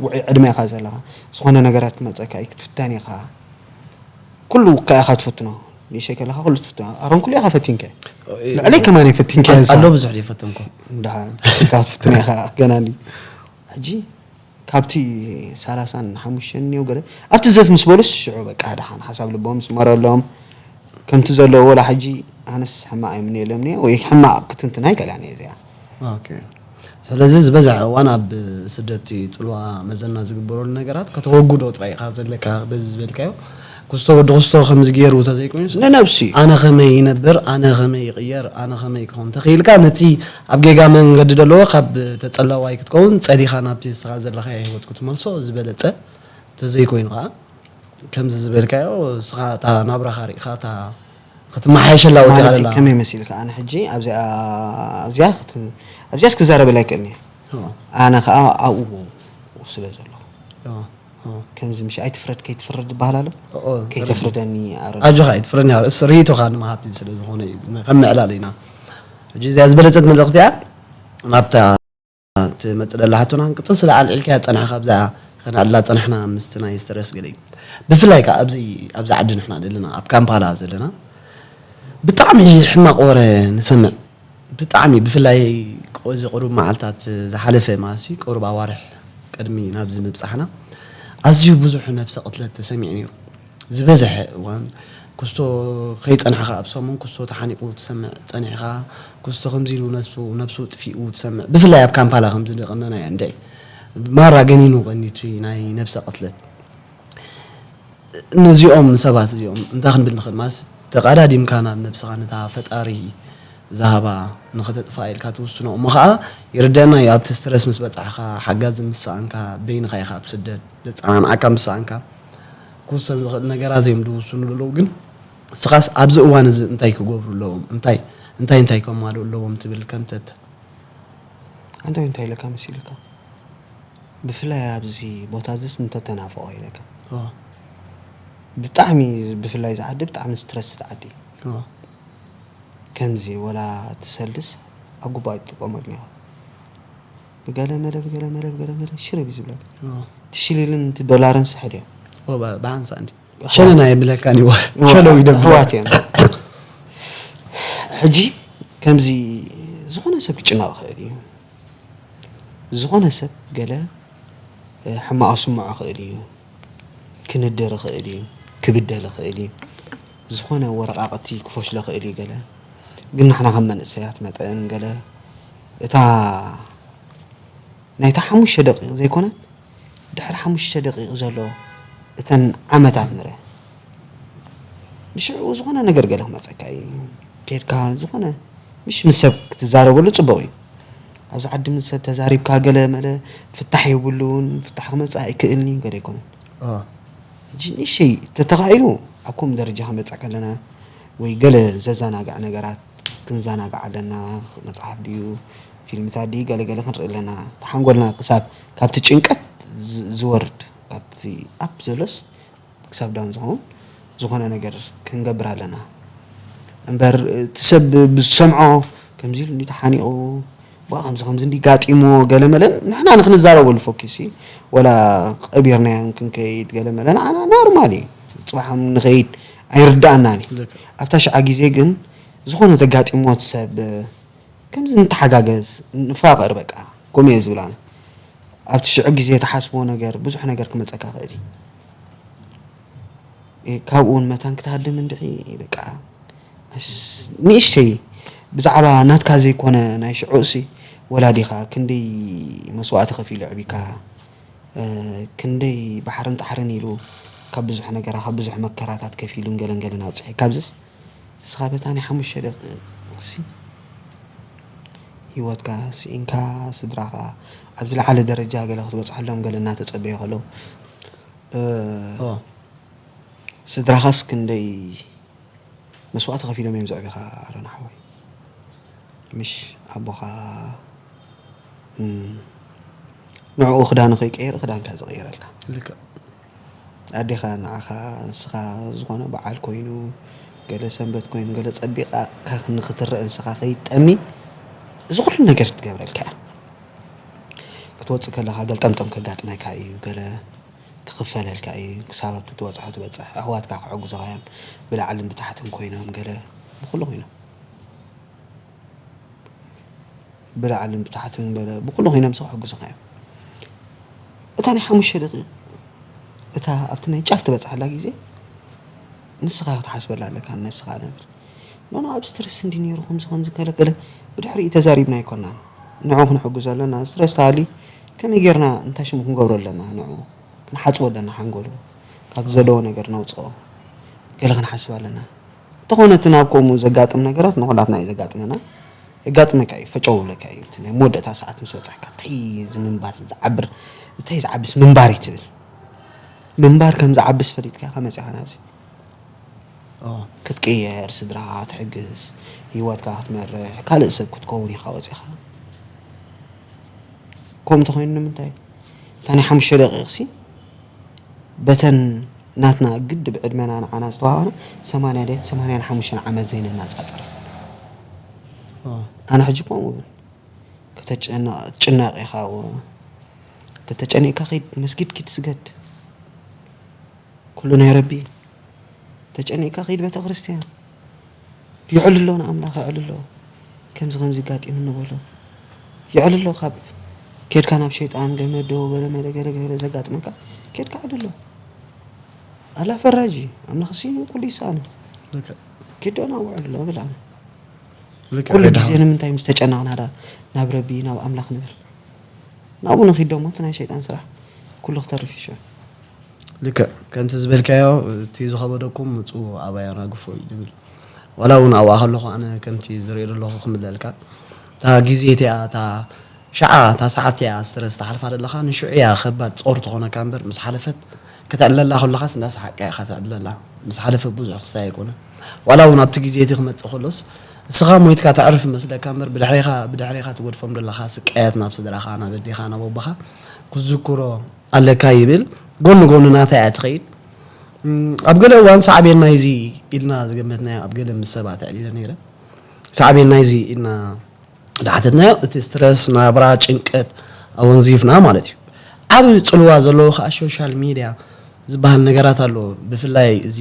ውዑይ ዕድመ ኢኻ ዘለኻ። ዝኾነ ነገራት ክመፀካ እዩ ክትፍተን ኢኻ። ኩሉ እካ ኢኻ ትፍትኖ። ንእሸይ ከለኻ ኩሉ ትፍትኖ። ኣሮን ኩሉ ኢኻ ፈቲንከ። ልዕለይ ከማን ፈቲንከ። ኣሎ ብዙሕ ዘይፈተንኩ። እንዳ ኢካ ክትፍትኖ ኢኻ ገና እንዲ። ሕጂ ካብቲ ሰላሳን ሓሙሽተን እኒኦ ገለ ኣብቲ ዘፍ ምስ በሉስ ሽዑ በቃ ደሓን ሓሳብ ልቦም ስመረሎም። ከምቲ ዘለዎ ወላ ሕጂ ኣነስ ሕማቕ ኣይምንየሎም እኒኦ ወይ ሕማቕ ክትንትና ኣይከላን እየ እዚኣ። ኦኬ። ስለዚ ዝበዝሐ እዋን ኣብ ስደት ጽልዋ መዘና ዝግበረሉ ነገራት ከተወግዶ ጥራይ ኢኻ ዘለካ። በዚ ዝበልካዮ ክስቶ ወዲ ክስቶ ከምዚ ገይሩ ተዘይኮይኑስ ንነብሲ ኣነ ከመይ ይነብር፣ ኣነ ከመይ ይቕየር፣ ኣነ ከመይ ክኾን ተኽኢልካ ነቲ ኣብ ጌጋ መንገዲ ዘለዎ ካብ ተጸላዋይ ክትከውን ጸሊኻ ናብቲ ንስኻ ዘለኻዮ ህይወት ክትመልሶ ዝበለጸ ተዘይኮይኑ ኸዓ ከምዚ ዝበልካዮ ንስኻ እታ ናብራኻ ርኢኻ እታ ክትመሓየሸላ ወፂኻ ማለት ዘላ። ከመይ መሲልካ? ኣነ ሕጂ ኣብዚኣ ኣብዚኣ ክት- ኣብዚኣስ ክዛረበላ ኣይክእልን እየ። ኦ፣ ኣነ ከዓ ኣብኡ ስለ ዘለኹ ኦ፣ ኦ። ከምዚ ምሽ ኣይትፍረድ ከይትፍረድ ዝበሃል ኣሎ። ኦ፣ ከይተፍርደኒ ኣረ ኣጆኻ ኣይትፍረድኒ፣ ኣረ፣ እሱ ርኢቶኻ ንምሃብ ስለ ዝኾነ እዩ፣ ከም ምዕላል ኢና። ሕጂ እዚኣ ዝበለጸት መልእኽቲ እያ። ናብታ ትመጽእ ደላ ሕቶና ክንቅጽል ስለ ኣልዒልካያ ጸናሕካ ኣብዛ ከነዕልላ ጸናሕና ምስቲ ናይ ስትረስ ገለ እዩ። ብፍላይ ከኣ ኣብዚ ኣብዚ ዓዲ ንሕና ዘለና ኣብ ካምፓላ ዘለና ብጣዕሚ ሕማቕ ወረ ንሰምዕ። ብጣዕሚ ብፍላይ ቆ- እዚ ቁሩብ መዓልታት ዝሓለፈ ማሲ ቁሩብ ኣዋርሕ ቅድሚ ናብዚ ምብጻሕና ኣዝዩ ብዙሕ ነብሰ ቅትለት ተሰሚዑ ነይሩ። ዝበዝሐ እዋን ክስቶ ከይጸናሕካ ኣብ ሰሙን ክስቶ ተሓኒቑ ትሰምዕ ጸኒሕካ፣ ክስቶ ከምዚ ኢሉ ነብሱ ነብሱ ጥፊኡ ትሰምዕ። ብፍላይ ኣብ ካምፓላ ከምዚ ዝቐነናዮ እንድዒ ማራ ገኒኑ ቀኒቱ ናይ ነብሰ ቅትለት። ነዚኦም ሰባት እዚኦም እንታይ ክንብል ንኽእል ማለት ተቐዳዲምካ ናብ ነብስኻ ነታ ፈጣሪ ዝሃባ ንኽተጥፍኣ ኢልካ ትውስኖ እሞ ኸዓ ይርደአና እዩ። ኣብቲ ስትረስ ምስ በጻሕካ ሓጋዚ ምስ ሰኣንካ በይንኻ ኢኻ ኣብ ስደት ዘጸናንዓካ ምስ ሰኣንካ ክውሰን ዝኽእል ነገራት እዮም ዝውስኑ ዘለዉ። ግን ንስኻስ ኣብዚ እዋን እዚ እንታይ ክገብሩ ኣለዎም? እንታይ እንታይ እንታይ ከማልኡ ኣለዎም ትብል ከም ተተ? ኣንታ እንታይ ኢለካ መሲልካ? ብፍላይ ኣብዚ ቦታ እዚስ እንተተናፈቖ ኢለካ። ኦ። ብጣዕሚ ብፍላይ እዚ ዓዲ ብጣዕሚ ስትረስ ዓዲ። ኦ። ከምዚ ወላ ትሰልስ ኣብ ጉባእ ትጥቀመሉ ኢኻ። ብገለ መለ ብገለ መለ ብገለ መለ ሽረብ እዩ ዝብለካ። ኦ። እቲ ሽሊልን እቲ ዶላርን ስሕል እዮም። ኦ፣ ባ- ብሓንሳእ እንዲ ሸለና የብለካን እዩ። ሸለው ይደብር። ኣሕዋት እዮም። ሕጂ ከምዚ ዝኾነ ሰብ ክጭነቕ ይኽእል እዩ። ዝኾነ ሰብ ገለ ሕማቕ ክስምዖ ይኽእል እዩ። ክንድር ይኽእል እዩ። ክብደል ይኽእል እዩ። ዝኾነ ወረቓቕቲ ክፈሽሎ ይኽእል እዩ ገለ። ግን ንሕና ከም መንእሰያት መጠን ገለ እታ ናይታ ሓሙሽተ ደቂቕ ዘይኮነት ድሕሪ ሓሙሽተ ደቂቕ ዘሎ እተን ዓመታት ንረ ንሽዑ ዝኾነ ነገር ገለ ክመፀካ እዩ። ከድካ ዝኾነ ምሽ ምስ ሰብ ክትዛረበሉ ፅቡቅ እዩ። ኣብዚ ዓዲ ምስ ሰብ ተዛሪብካ ገለ መለ ፍታሕ የብሉን፣ ፍታሕ ክመፅእ ኣይክእልን እዩ ገለ ኣይኮነን። ሕጂ ንእሽተይ ተተኻኢሉ ኣብ ከምኡ ደረጃ ክመፅእ ከለና ወይ ገለ ዘዘናግዕ ነገራት ክንዘናግዕ ኣለና። መፅሓፍ ድዩ ፊልምታት ድዩ ገለ ገለ ክንርኢ ኣለና። ተሓንጎልና ክሳብ ካብቲ ጭንቀት ዝወርድ ካብቲ ኣፕ ዘሎስ ክሳብ ዳውን ዝኸውን ዝኾነ ነገር ክንገብር ኣለና እምበር እቲ ሰብ ብዝሰምዖ ከምዚ ኢሉ እንዲ ተሓኒቑ ብኣ ከምዚ ከምዚ እንዲ ጋጢሞ ገለ መለ ንሕና ንክንዛረበሉ ፎኪስ እዩ። ወላ ቀቢርናዮም ክንከይድ ገለ መለ ንዓና ኖርማል እዩ። ፅባሕ ንኸይድ ኣይርዳእናን እዩ። ኣብታ ሽዓ ግዜ ግን ዝኾነ ተጋጢሞት ሰብ ከምዚ ንተሓጋገዝ ንፋቐር በቃ ከምኡ እየ ዝብል ኣነ። ኣብቲ ሽዑ ግዜ ትሓስቦ ነገር ብዙሕ ነገር ክመፀካ ክእል እዩ። ካብኡ እውን መታን ክትሃድም እንድዒ በቃ ንእሽተይ ብዛዕባ ናትካ ዘይኮነ ናይ ሽዑ እሲ ወላዲኻ ክንደይ መስዋእቲ ከፊሉ ኣዕቢካ ክንደይ ባሕርን ጣሕርን ኢሉ ካብ ብዙሕ ነገራ ካብ ብዙሕ መከራታት ከፊሉን ገለን ገለን ኣብፅሒ ካብዝስ ንስኻ በታ ናይ ሓሙሽተ ደቂቕ ሲ ህይወትካ ስኢንካ፣ ስድራኻ ኣብ ዝለዓለ ደረጃ ገለ ክትበጽሐሎም ገለ እናተጸበዩ ከለዉ፣ እ፣ ኦ ስድራኻስ ክንደይ መስዋእቲ ከፊሎም እዮም ዘዕብኻ ኣሮን ሓወይ። ምሽ ኣቦኻ፣ እም፣ ንዕኡ ክዳኑ ከይቀየረ ክዳንካ ዝቕይረልካ። ልክዕ ኣዴኻ ንዓኻ፣ ንስኻ ዝኾነ በዓል ኮይኑ፣ ገለ ሰንበት ኮይኑ፣ ገለ ጸቢቓ ንክትረአ ንስኻ ከይትጠሚ፣ እዚ ኩሉ ነገር ክትገብረልካ እያ። ክትወጽእ ከለኻ ገልጠምጠም ከጋጥመካ እዩ፣ ገለ ክኽፈለልካ እዩ፣ ክሳብ ኣብቲ ትበጽሖ ትበጽሕ፣ ኣሕዋትካ ክሕግዙኻ እዮም፣ ብላዕልን ብታሕትን ኮይኖም፣ ገለ ብኹሉ ኮይኖም። ብላዕልን ብታሕትን በለ ብኹሉ ኮይኖም ሰው ክሕግዙኻ እዮም። እታ ናይ ሓሙሽተ ደቂቕ፣ እታ ኣብቲ ናይ ጫፍ ትበጽሓላ ግዜ ንስኻ ክትሓስበላ ኣለካ፣ ንነብስኻ ነብር። ኖ፣ ኖ፣ ኣብ ስትረስ እንዲ ነይሩ፣ ከምዚ፣ ከምዚ፣ ገለ፣ ገለ፣ ብድሕሪኡ ተዛሪብና ኣይኮናን። ንዑ ክንሕግዞ ኣለና። ስትረስ ተሃልዩ ከመይ ጌርና እንታይ ሽሙ ክንገብሮ ኣለና? ንዑ ክንሓጽቦ ኣለና፣ ሓንጎሉ ካብ ዘለዎ ነገር ነውጽኦ። ገለ ክንሓስብ ኣለና። እንተኾነ እቲ ናብ ከምኡ ዘጋጥም ነገራት ንኹላትና እዩ ዘጋጥመና። የጋጥመካ እዩ፣ ፈጨው ይብለካ እዩ። እቲ ናይ መወዳእታ ሰዓት ምስ በጻሕካ፣ እንታይ እዚ ምንባር ዝዓብር፣ እንታይ ዝዓብስ ምንባር እዩ ትብል። ምንባር ከም ዝዓብስ ፈሊጥካ ኢኻ መጺኻ ናብዚ። ኦ ክትቅየር፣ ስድራኻ ክትሕግዝ፣ ህይወትካ ክትመርሕ፣ ካልእ ሰብ ክትከውን ኢኻ ወጺኻ። ከምኡ እንተኾይኑ ንምንታይ? እታ ናይ ሓሙሽተ ደቂቕ ሲ በተን ናትና ግድብ ዕድመና ንዓና ዝተዋህባና ሰማንያ ድየን ሰማንያን ሓሙሽተን ዓመት ዘይነናጻጽር። ኦ ኣነ ሕጂ ከምኡ እውን ከተጨንቕ ትጭነቕ ኢኻ። እዎ፣ ተተጨኒቕካ ኺድ መስጊድ ኪድ ስገድ። ኩሉ ናይ ረቢ። ተጨኒቕካ ኺድ ቤተ ክርስቲያን። ይዕል ኣሎ ንኣምላኽ፣ ይዕል ኣሎ። ከምዚ ከምዚ ኣጋጢሙኒ በሎ። ይዕል ኣሎ። ካብ ኬድካ ናብ ሸይጣን ገመድ ዶ ገለ መለ ገለ ገለ ዘጋጥመካ፣ ኬድካ ዕል ኣሎ። ኣላ ፈራጂ፣ ኣምላኽ ሲ ኩሉ ይሰኣኖ። ልክዕ ኪድ ዶ ናብ ውዕል ኣሎ ብል ኣነ። ልክዕ ኩሉ ሬዳ ግዜ ሓወይ። ንምንታይ ምስ ተጨነቕና ዳ ናብ ረቢ፣ ናብ ኣምላኽ ንብል? ናብኡ ንኺድ ዶ እሞ እቲ ናይ ሸይጣን ስራሕ ኩሉ ክተርፍ እዩ ሽዑ። ልክዕ ከምቲ ዝበልካዮ፣ እቲ ዝኸበደኩም ምፁ ኣባይ ኣራግፎ እዩ ዝብል። ዋላ እውን ኣብኣ ከለኹ ኣነ ከምቲ ዝሪኦ ዘለኹ ክምለልካ፣ እታ ግዜ እቲኣ፣ እታ ሸዓ፣ እታ ሰዓት እቲኣ ስትረስ ተሓልፋ ዘለኻ፣ ንሽዑ እያ ከባድ ጾር ትኾነካ እምበር፣ ምስ ሓለፈት ከተዕልለላ ከለኻስ እንዳሰሓቅካ ኢኻ ተዕልለላ። ምስ ሓለፈ ብዙሕ ክስታይ ኣይኮነን። ዋላ እውን ኣብቲ ግዜ እቲ ክመጽእ ከሎስ፣ እስኻ ሞይትካ ተዕርፍ መስለካ እምበር፣ ብድሕሬኻ፣ ብድሕሬኻ ትገድፎም ዘለኻ ስቃያት ናብ ስድራኻ፣ ናብ ኣዴኻ፣ ናብ ኣቦኻ ክትዝክሮ ኣለካ ይብል። ጎኒ ጎኒ ናታ እያ ትኸይድ። እም፣ ኣብ ገለ እዋን ሳዕቤን ናይዚ ኢልና ዝገመትናዮ ኣብ ገለ ምስ ሰባት ኣዕሊለ ነይረ። ሳዕቤን ናይዚ ኢልና ዝሓተትናዮ፣ እቲ ስትረስ፣ ናብራ፣ ጭንቀት ኣወንዚፍና ማለት እዩ። ዓቢ ጽልዋ ዘለዎ ከኣ ሶሻል ሚድያ ዝበሃል ነገራት ኣሎ። ብፍላይ እዚ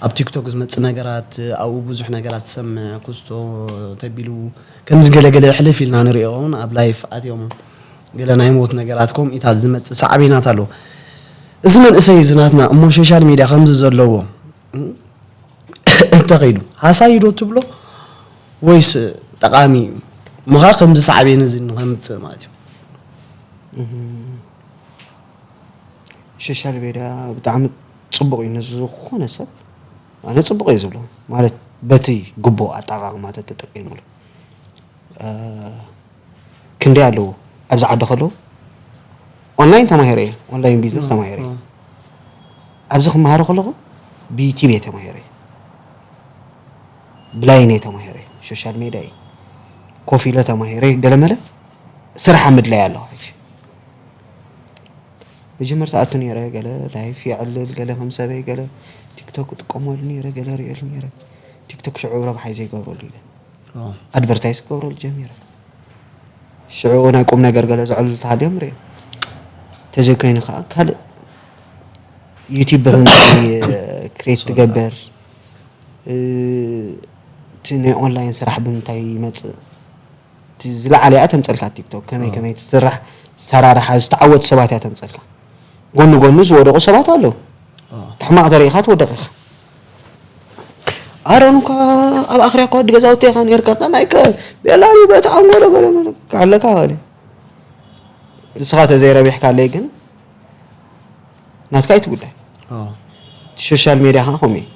ኣብ ቲክቶክ ዝመጽእ ነገራት፣ ኣብኡ ብዙሕ ነገራት ትሰምዕ፣ ክስቶ ተቢሉ፣ ከምዚ ገለ ገለ ሕልፍ ኢልና ንሪኦ እውን ኣብ ላይፍ ኣትዮም ገለ ናይ ሞት ነገራት፣ ከምኢታት ዝመጽእ ሳዕቤናት ኣሎ። እዚ መንእሰይ እዚ ናትና እሞ ሶሻል ሚድያ ከምዚ ዘለዎ፣ እም፣ እንተኸይዱ ሃሳይ ዶ ትብሎ ወይስ ጠቓሚ እዩ? እሞ ኸኣ ከምዚ ሳዕቤን እዚ ንኸምጽእ ማለት እዩ። እም፣ ሶሻል ሜድያ ብጣዕሚ ጽቡቕ እዩ ንዝኾነ ሰብ። ኣነ ጽቡቕ እየ ዝብሎ፣ ማለት በቲ ግቡእ ኣጠቓቕማ ተተጠቂምሉ። እ፣ ክንደይ ኣለዉ ኣብዚ ዓዲ ከለዉ ኦንላይን ተማሂረ እየ፣ ኦንላይን ቢዝነስ ተማሂረ እየ። ኣብዚ ክመሃሮ ከለኹ ብዩቲብ እየ ተማሂረ፣ ብላይን እየ ተማሂረ፣ ሶሻል ሜድያ እየ ኮፍ ኢለ ተማሂረ። ገለመለ ስራሕ ኣብ ምድላይ ኣለኹ ሕጂ። መጀመርታ ኣቱ ነይረ፣ ገለ ላይፍ የዕልል፣ ገለ ከም ሰበይ፣ ገለ ቲክቶክ እጥቀመሉ ነይረ፣ ገለ ርእየሉ ነይረ። ቲክቶክ ሽዑ ረብሓይ ዘይገብረሉ ኢለ ኦ ኣድቨርታይዝ ክገብረሉ ጀሚረ። ሽዑ ናይ ቁም ነገር ገለ ዘዕልሉ ተሃልዮም ርእየ። ተዘይኮይኑ ከዓ ካልእ ዩቲዩብ ብኸመይ ክሬት ትገብር፣ እ፣ እቲ ናይ ኦንላይን ስራሕ ብምንታይ ይመፅእ፣ እቲ ዝለዓለ እያ ተምፀልካ። ቲክቶክ ከመይ ከመይ ትስራሕ፣ ሰራርሓ ዝተዓወቱ ሰባት እያ ተምፀልካ። ጎኒ ጎኒ ዝወደቑ ሰባት ኣለዉ። እቲ ሕማቕ ተሪኢኻ ትወደቕ ኢኻ። ኣሮን እኳ ኣብ ኣኽርያ እኳ ወዲ ገዛውቲ ኢኻ ነርካ፣ ከማይ ከ ቤላዊ በቲ ኣንጎሎ ገለ መለ ኣለካ። ንስኻ ተዘይረቢሕካለይ ግን ናትካ እዩ እቲ ጉዳይ። ኦ ሶሻል ሜድያ ከዓ ከምኡ እዩ።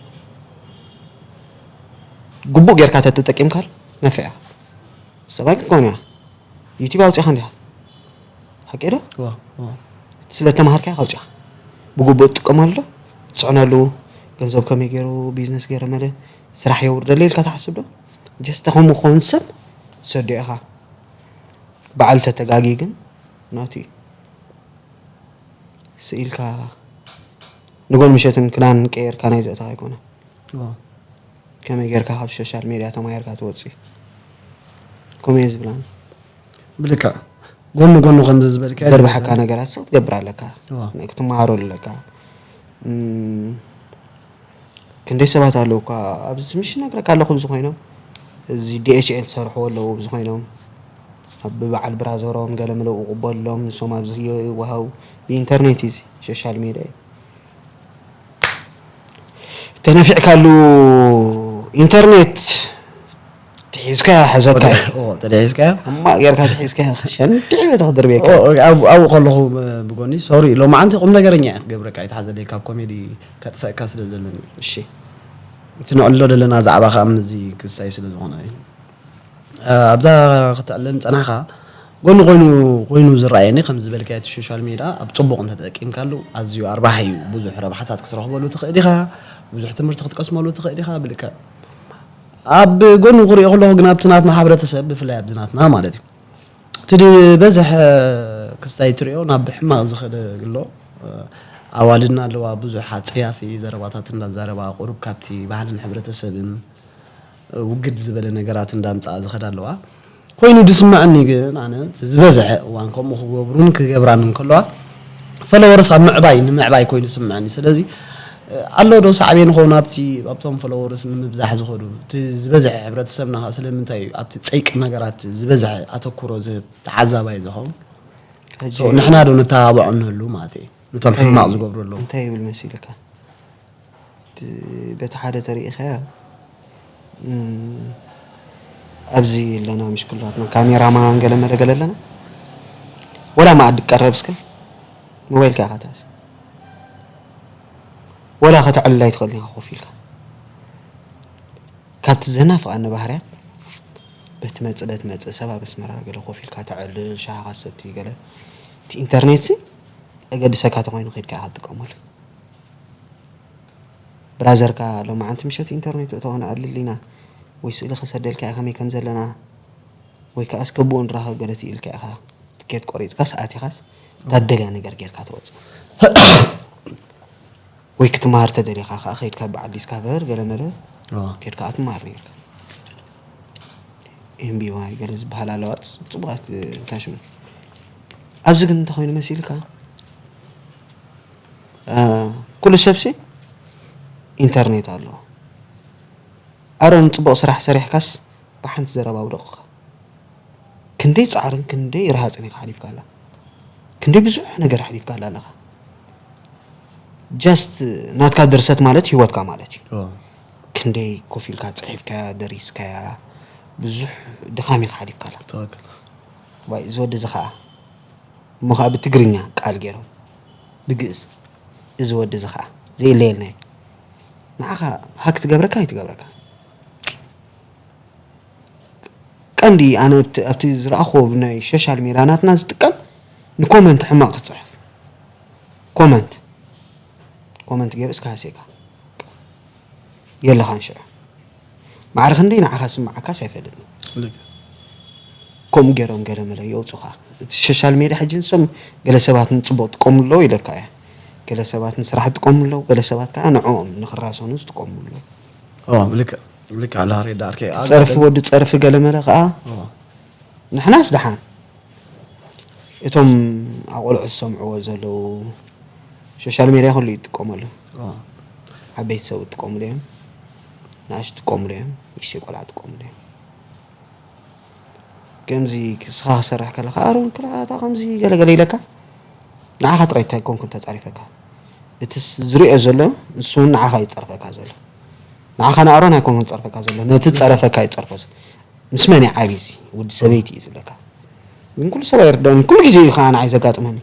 ግቡእ ጌርካ ተተጠቂምካል ነፍዕ እያ። ሰብኣይ ክትኮን እያ። ዩቲብ ኣውፂኻ እንዲኻ ሓቂ ዶ? ስለ ተማሃርካዮ ኣውፂኻ ብግቡእ ትጥቀመሉ ዶ? ትፅዕነሉ? ገንዘብ ከመይ ገይሩ ቢዝነስ ገይረ መለ ስራሕ የውርደለ ኢልካ ትሓስብ ዶ? ጀስተ ከምኡ ክኸውን ሰብ ሰዶ ኢኻ። በዓል ተተጋጊ ግን ናቱ እዩ። ስኢልካ ንጎን ምሸትን ክዳን ቀየርካ ናይ ዘእተኻ ኣይኮነ። ከመይ ጌርካ ካብ ሶሻል ሜድያ ተማሂርካ ትወፅእ? ከምኡ እየ ዝብላን። ብልክዕ ጎኒ ጎኒ ከምዚ ዝበልካ ዘርብሓካ ነገራት ሰው ክትገብር ኣለካ። ክትመሃሮ ኣለካ። ክንደይ ሰባት ኣለዉ እኳ ኣብዚ ምሽ ነግረካ ኣለኹ። ብዙ ኮይኖም እዚ ዲኤችኤል ዝሰርሕዎ ኣለዉ። ብዙ ኮይኖም ኣብ በዓል ብራዘሮም ገለ ምለው ቅበሎም ንሶም ኣብዚ ይወሃው ብኢንተርኔት እዩ። ሶሻል ሜድያ እዩ። ተነፊዕካሉ ኢንተርኔት ትሒዝካ ሐዘካ እዩ። ተደሒዝካ ሕማቅ ጌርካ ትሒዝካ ሸንዲሕ ቤት ክድርቤካ። ኣብኡ ከለኹ ብጎኒ ሶሪ ሎማዓንቲ ቁም ነገረኛ እየ ክገብረካ ኣይትሓዘለይ ካብ ኮሜዲ ከጥፈእካ ስለ ዘለኒ። እሺ እቲ ንዕሎ ዘለና ዛዕባ ከዓ ምዚ ክሳይ ስለ ዝኾነ እዩ። ኣብዛ ክትዕለን ፀናሕካ ጎኒ ኮይኑ ኮይኑ ዝረኣየኒ ከም ዝበልካዮ እቲ ሶሻል ሜድያ ኣብ ፅቡቅ እንተተጠቂምካሉ ኣዝዩ ኣርባሒ እዩ። ብዙሕ ረብሓታት ክትረኽበሉ ትኽእል ኢኻ። ብዙሕ ትምህርቲ ክትቀስመሉ ትኽእል ኢኻ። ብልክዕ ኣብ ጎኒ ክሪኦ ከለኹ ግን ኣብቲ ናትና ሕብረተሰብ ብፍላይ ኣብዚ ናትና ማለት እዩ እቲ ዝበዝሐ ክስታይ ትሪኦ ናብ ሕማቕ ዝኸደ ኣሎ። ኣዋልድና ኣለዋ ብዙሕ ኣጸያፊ ዘረባታት እንዳዛረባ ቁሩብ ካብቲ ባህልን ሕብረተሰብን ውግድ ዝበለ ነገራት እንዳምጻኣ ዝኸዳ ኣለዋ። ኮይኑ ድስምዐኒ ግን ኣነ ዝበዝሐ እዋን ከምኡ ክገብሩን ክገብራን እንከለዋ ፈለወርስ ኣብ ምዕባይ ንምዕባይ ኮይኑ ስምዐኒ። ስለዚ ኣሎ ዶ ሳዕቤን ኾን ኣብቲ ኣብቶም ፈለወርስ ንምብዛሕ ዝኸዱ እቲ ዝበዝሐ ሕብረተሰብና ከ ስለምንታይ እዩ ኣብቲ ጸይቂ ነገራት ዝበዝሐ ኣተኩሮ ዝህብ ተዓዛባይ ዝኸውን? ንሕና ዶ ንተባብዖ እንህሉ ማለት እዩ? ነቶም ሕማቕ ዝገብሩ ኣለዉ። እንታይ ይብል መሲልካ? በቲ ሓደ ተሪኢኻያ ኣብዚ ኣለና ምሽ ኩላትና ካሜራማን ገለ መለ ገለ ኣለና። ወላ መኣዲ ቀረብ እስከ ሞባይልካ ኢኻ ትሕዝ። ወላ ከተዕልል ኣይትኽእልን ኢኻ ኮፍ ኢልካ። ካብቲ ዘናፍቐኒ ባህርያት በቲ መጽእ በቲ መጽእ ሰብ ኣብ ኣስመራ ገለ ኮፍ ኢልካ ተዕልል ሻሃኻ ሰቲ ገለ እቲ ኢንተርኔት ሲ ኣገድሰካ ተኾይኑ ከድካ ኢኻ ትጥቀመሉ። ብራዘርካ ሎማዓንቲ ምሸት ኢንተርኔት እተኾነ ኣልሊና ወይ ስእሊ ከሰደልካ እየ ከመይ ከም ዘለና ወይ ከዓ እስከ ብኡ ንራኸብ ገለ ኢልካ ኢኻ ትኬት ቆሪፅካስ ኣቲኻስ እታ ትደልያ ነገር ጌርካ ትወፅእ። ወይ ክትመሃር ተደሊኻ ከዓ ከይድካ በዓል ዲስካቨር ገለ መለ ከይድካ ትመሃር ነርካ። ኤምቢዋይ ገለ ዝበሃል ኣለዋ ፅቡቃት ታሽሙ። ኣብዚ ግን እንታይ ኮይኑ መሲልካ ኩሉ ሰብሲ ኢንተርኔት ኣለዎ። ኣሮን ፅቡቕ ስራሕ ሰሪሕካስ ብሓንቲ ዘረባ ውደቕኻ። ክንደይ ፃዕርን ክንደይ ረሃፅን ኢኻ ሓሊፍካ ኣላ። ክንደይ ብዙሕ ነገር ሓሊፍካ ኣላ ኣለኻ። ጃስት ናትካ ድርሰት ማለት ህይወትካ ማለት እዩ። ክንደይ ኮፍ ኢልካ ፅሒፍካያ ደሪስካያ ብዙሕ ድኻም ኢኻ ሓሊፍካ ኣላ። ዋይ እዚ ወዲ እዚ ኸዓ እሞ ኸዓ ብትግርኛ ቃል ገይሮም ብግእዝ እዚ ወዲ እዚ ኸዓ ዘይለየልና እዩ። ንዓኻ ሃክ ትገብረካ ኣይትገብረካ። ቀንዲ ኣነ ኣብቲ ዝረኣኽዎ ናይ ሶሻል ሜድያ ናትና ዝጥቀም ንኮመንት ሕማቕ ክትፅሕፍ ኮመንት ኮመንት ገይሩ እስካ ሃሴካ የለኻን ሽዑ ማዕረ ክንደይ ንዓኻ ስምዓካስ ኣይፈልጥን። ከምኡ ገይሮም ገለ መለ የውፁኻ። እቲ ሶሻል ሜድያ ሕጂ ንሶም ገለ ሰባት ንፅቡቕ ጥቀሙ ኣለዉ ኢለካ እየ። ገለ ሰባት ንስራሕ ጥቀሙ ኣለዉ፣ ገለ ሰባት ከዓ ንዕኦም ንክራሰኑ ዝጥቀሙ ኣለዉ። ልክዕ ልክዕ ኣላ ሬዳ ኣርከ ጸርፊ ወዲ ጸርፊ ገለ መለ ከዓ ንሕናስ ደሓን እቶም ኣቆልዑ ዝሰምዕዎ ዘለዉ ሶሻል ሜድያ ኩሉ ይጥቀመሉ። ዓበይቲ ሰብ ይጥቀምሉ እዮም፣ ንኣሽቱ ይጥቀምሉ እዮም፣ ንእሽተይ ቆልዓ ይጥቀምሉ እዮም። ከምዚ ስኻ ክሰርሕ ከለኻ ኣሮን ክላታ ከምዚ ገለገለ ኢለካ ንዓኻ ጥራይ እንታይ ኮንኩን ተጻሪፈካ እቲ ዝሪኦ ዘሎ ንሱ ንዓኻ ይጸርፈካ ዘሎ ንዓኻ ንኣሮን ኣይኮንኩን ጸርፈካ ዘሎ ነቲ ጸረፈካ ይጸርፎ ምስ መን እዩ ዓብዪ እዚ ወዲ ሰበይቲ እዩ ዝብለካ ግን ኩሉ ሰብ ኣይርድኦን ኩሉ ግዜ እዩ ከዓ ንዓይ ዘጋጥመኒ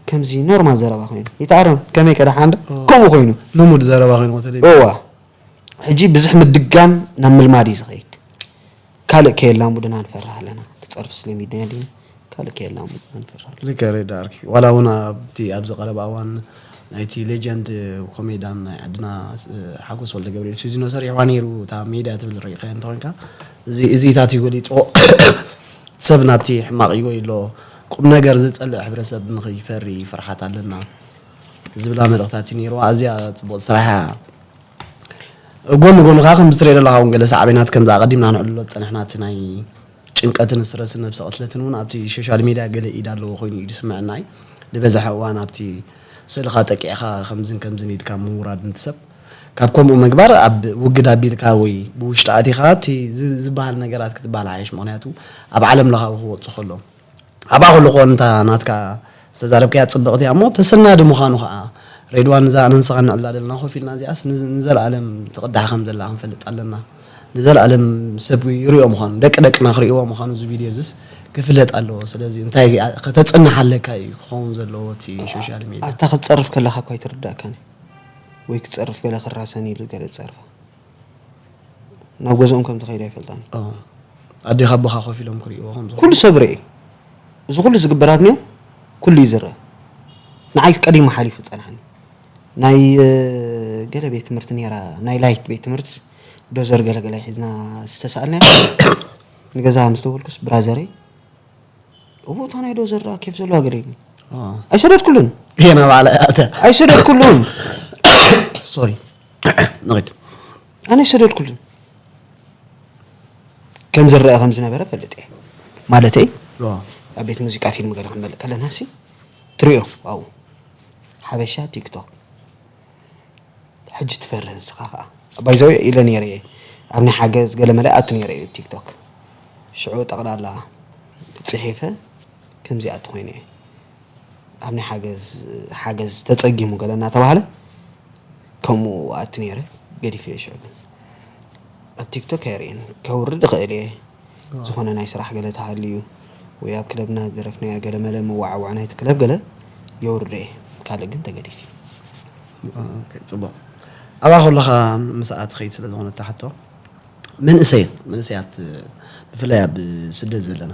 ከምዚ ኖርማል ዘረባ ኮይኑ ይትኣረም ከመይ ከ ደሓን ዶ ከምኡ ኮይኑ ልሙድ ዘረባ ኮይኑ ተደይ እዋ ሕጂ ብዝሕ ምድጋም ናብ ምልማድ እዩ ዝኸይድ ካልእ ከየላሙድና ንፈርህ ኣለና እቲ ጸርፊ ስለሚድና ድዩ ካልእ ከየላ ሙዚቃ ንፈርሕ። ልክዕ ሬዳ ኣርኪ። ዋላ እውን ኣብቲ ኣብዚ ቀረባ እዋን ናይቲ ሌጀንድ ኮሜዳን ናይ ዓድና ስ- ሓጎስ ወልደ ገብርኤል ሲዚኖ ሰሪሕዋ ነይሩ። እታ ሜድያ ትብል ርኢኻያ እንተኾንካ እዚ እዚታት እዩ ገሊፅዎ። ሰብ ናብቲ ሕማቕ ይጎይ ኣሎ። ቁም ነገር ዝጸልእ ሕብረተሰብ ንኸይፈሪ ፍርሓት ኣለና ዝብላ መልእኽታት እዩ ነይርዋ። ኣዝያ ጽቡቕ ስራሕ እያ። ጎኒ ጎኒ ከዓ ከምዚ ትሪኦ ዘለኻ እውን ገለ ሳዕቤናት ከምዚ ኣቐዲምና ንዕልሎ ዝጸንሕና እቲ ናይ ጭንቀትን ስትረስን ነብሰ ቅትለትን እውን ኣብቲ ሶሻል ሚድያ ገለ ኢድ ኣለዎ ኮይኑ እዩ ዝስምዐና እዩ። ዝበዝሐ እዋን ኣብቲ ስእልኻ ጠቂዕኻ ከምዝን ከምዝን ኢልካ ምውራድ ንትሰብ ካብ ከምኡ ምግባር ኣብ ውግድ ኣቢልካ ወይ ብውሽጢ ኣቲኻ እቲ ዝ- ዝበሃል ነገራት ክትበሃል ሓይሽ። ምክንያቱ ኣብ ዓለም ለኻዊ ክወፁ ከሎ ኣብኣ ከለኹ እታ ናትካ ዝተዛረብካያ ጽብቕቲ እያ እሞ ተሰናዲ ምዃኑ ከዓ ሬድዋን እዛ ኣነ ንስኻ ንዕላ ዘለና ኮፍ ኢልና እዚኣስ ንዘ- ንዘለኣለም ትቕዳሕ ከም ዘላ ክንፈልጥ ኣለና። ንዘለኣለም ሰብ ይሪኦ ምዃኑ ደቂ ደቅና ክሪእዎ ምዃኑ እዚ ቪድዮ እዚስ ክፍለጥ ኣለዎ። ስለዚ እንታይ ከተጽንሕ ኣለካ እዩ ክኸውን ዘለዎ እቲ ሶሻል ሚድያ። ኣብታ ክትጸርፍ ከለኻ እኳ ኣይትርዳእካን እዩ። ወይ ክትጸርፍ ገለ ክራሰን ኢሉ ገለ ጸርፋ ናብ ገዝኦም ከም ተኸይደ ኣይፈልጣን። ኣዴኻ ኣቦኻ ኮፍ ኢሎም ክርእይዎ ከም ዝኾኑ ኩሉ ሰብ ርኢ። እዚ ኩሉ ዝግበር ኣብኒኦም ኩሉ እዩ ዝረአ። ንዓይ ቀዲሙ ሓሊፉ ጸንሓኒ። ናይ ገለ ቤት ትምህርቲ ነራ ናይ ላይት ቤት ትምህርቲ ዶዘር ገለገለ ሒዝና ዝተሳኣልና ንገዛ ምስ ደወልኩስ ብራዘረይ እቡ እታ ናይ ዶዘር ደኣ ኬፍ ዘለዋ ገለ ይብኒ ኣይሰደድኩሉን። ጌና ባዕላ እያ እተ ኣይሰደድኩሉን። ሶሪ ንቕድ ኣነ ኣይሰደድኩሉን። ከም ዝረአ ከም ዝነበረ ፈልጥ እየ ማለተይ ኣብ ቤት ሙዚቃ ፊልም ገለ ክንመልእ ከለና ሲ ትሪኦ ኣብኡ ሓበሻ ቲክቶክ ሕጂ ትፈርህ ንስኻ ከዓ ባይዘው ኢለ ነይረ እየ ኣብ ናይ ሓገዝ ገለ መለ ኣቱ ነይረ እዩ ቲክቶክ ሽዑ ጠቕላላ ፅሒፈ ከምዚኣ ትኮይነ እየ ኣብ ናይ ሓገዝ ሓገዝ ተፀጊሙ ገለ እናተባህለ ከምኡ ኣቱ ነይረ ገዲፈ እየ ሽዑ ግን ኣብ ቲክቶክ ኣይርእየን ከውርድ እኽእል እየ ዝኾነ ናይ ስራሕ ገለ ተሃልዩ ወይ ኣብ ክለብና ዝደረፍናዮ ገለ መለ መዋዕዋዕ ናይቲ ክለብ ገለ የውርዶ እየ ካልእ ግን ተገዲፍ ጽቡቕ ኣብኣ ከለኻ ምስኣ ትኸይድ ስለ ዝኾነ እታ ሕቶ መንእሰያት መንእሰያት ብፍላይ ኣብ ስደት ዘለና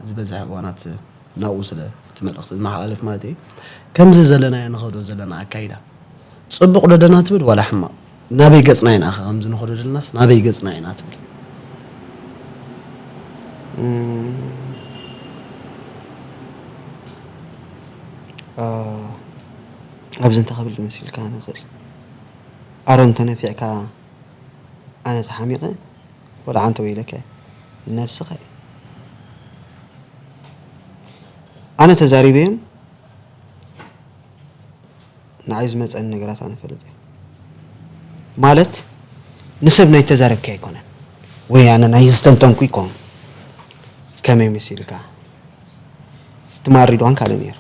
ዝበዝሐ እዋናት ናብኡ ስለ እቲ መልእኽቲ ዝመሓላለፍ ማለት እዩ ከምዚ ዘለናዮ ንኸዶ ዘለና ኣካይዳ ፅቡቕ ደደና ትብል ዋላ ሕማቕ ናበይ ገፅና ኢና ከምዚ ንኸዶ ዘለናስ ናበይ ገፅና ኢና ትብል ኣብዚ እንታይ ክብል መሲልካ ንኽእል ኣሮን ተነፊዕካ ኣነ ተሓሚቐ ወላ ዓንተ ወይለከ ነብስኻ እዩ ኣነ ተዛሪበዮም ንዓይ ዝመፀኒ ነገራት ኣነ ፈልጥ እየ ማለት ንሰብ ናይ ተዛረብኪ ኣይኮነን ወይ ኣነ ናይ ዝተንተንኩ ይኮን ከመይ መሲልካ ትማር ሪድዋን ካልእ ነይሩ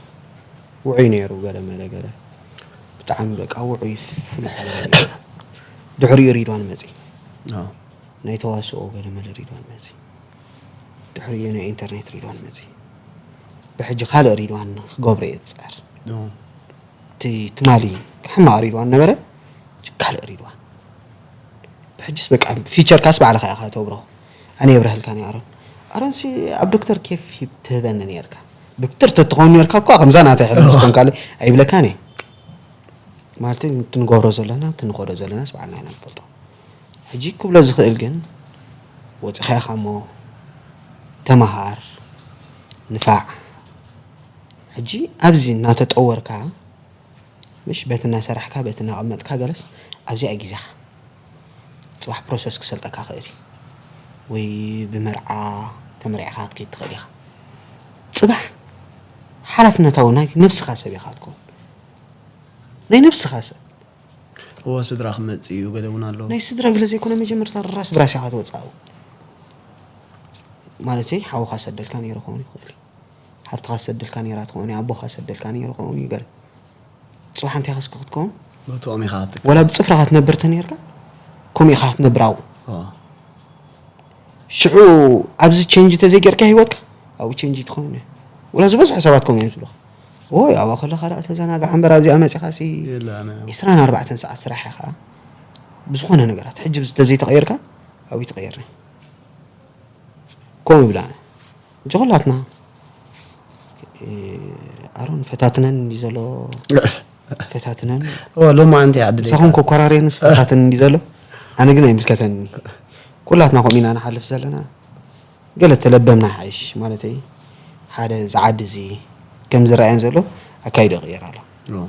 ውዑይ ነይሩ ገለ መለ ገለ ብጣዕሚ በቃ ውዑይ ፍሉይ ድሕሪኡ ሪድዋን መፂ ናይ ተዋስኦ ገለ መለ ሪድዋን መፂ ድሕሪኡ ናይ ኢንተርኔት ሪድዋን መፂ ብሕጂ ካልእ ሪድዋን ክገብሮ እየ ዝፅዕር እቲ ትማሊ ሕማቕ ሪድዋን ነበረ ካልእ ሪድዋን ብሕጅስ በቃ ፊቸር ካስ ባዕልኻ ኢኻ ተብሮ ኣነ የብረህልካ ኒ ኣሮን ኣሮን ሲ ኣብ ዶክተር ኬፍ ትህበኒ ነርካ ዶክተር ተትኸውን ነርካ እኳ ከምዛ ናተይ ሕልም ዝኾን ካልእ ኣይብለካን እየ ማለት ትንገብሮ ዘለና ትንኸዶ ዘለናስ ባዕልና ኢና ንፈልጦ ሕጂ ክብሎ ዝኽእል ግን ወፂኻ ኢኻ እሞ ተመሃር ንፋዕ ሕጂ ኣብዚ እናተጠወርካ ምሽ በቲ እናሰራሕካ በቲ እናቐመጥካ ገለስ ኣብዚኣ ግዜኻ ፅባሕ ፕሮሰስ ክሰልጠካ ክእል እዩ ወይ ብመርዓ ተመሪዕካ ክትከይድ ትኽእል ኢኻ ፅባሕ ሓላፍነታዊ ናይ ነብስኻ ሰብ ኢኻ ትከውን ናይ ነብስኻ ሰብ እዎ ስድራ ክመፅእ እዩ ገለ እውን ኣሎ ናይ ስድራ ገለ ዘይኮነ መጀመርታ ራስ ብራስ ኢኻ ትወፅእ ኣብኡ ማለተይ ሓውኻ ሰደልካ ነይሩ ክኸውን ይኽእል እዩ ሓፍትኻ ሰደልካ ነይራ ትኸውን እዩ ኣቦኻ ሰደልካ ነይሩ ክኸውን እዩ ገለ ፅባሕ እንታይ ከስከ ክትከውን ብትኦም ኢኻ ትክ ወላ ብፅፍራኻ ትነብር ተነርካ ከምኡ ኢኻ ክትነብር ኣብኡ ሽዑ ኣብዚ ቸንጅ ተዘይገርካ ሂወትካ ኣብኡ ቸንጅ ትኸውን ወላ ዝበዝሑ ሰባት ከምኡ እዮም ዝብሉኻ ወይ ኣብኣ ከለኻ ደኣ ተዘናጋዕ እምበር ኣብዚኣ መፂኻ ሲ የለ ኣነ ዒስራን ኣርባዕተን ሰዓት ስራሕ ኢኻ ብዝኾነ ነገራት ሕጂ ተዘይተቐየርካ ኣብኡ ትቐየርኒ ከምኡ ይብል ኣነ ጀኹላትና ኣሮን ፈታትነን እንዲ ዘሎ ፈታትነን ኦ ሎማዓንቲ ዓዲ ደይታ ንሳኹም ኮኮራሬንስ ፈታትን እንዲ ዘሎ ኣነ ግን ኣይምልከተኒ። ኩላትና ከምኡ ኢና ንሓልፍ ዘለና። ገለ ተለበምና ሓይሽ ማለተይ ሓደ ዝዓዲ እዚ ከም ዝረኣየን ዘሎ ኣካይዶ ይቕየር ኣሎ። ኦ፣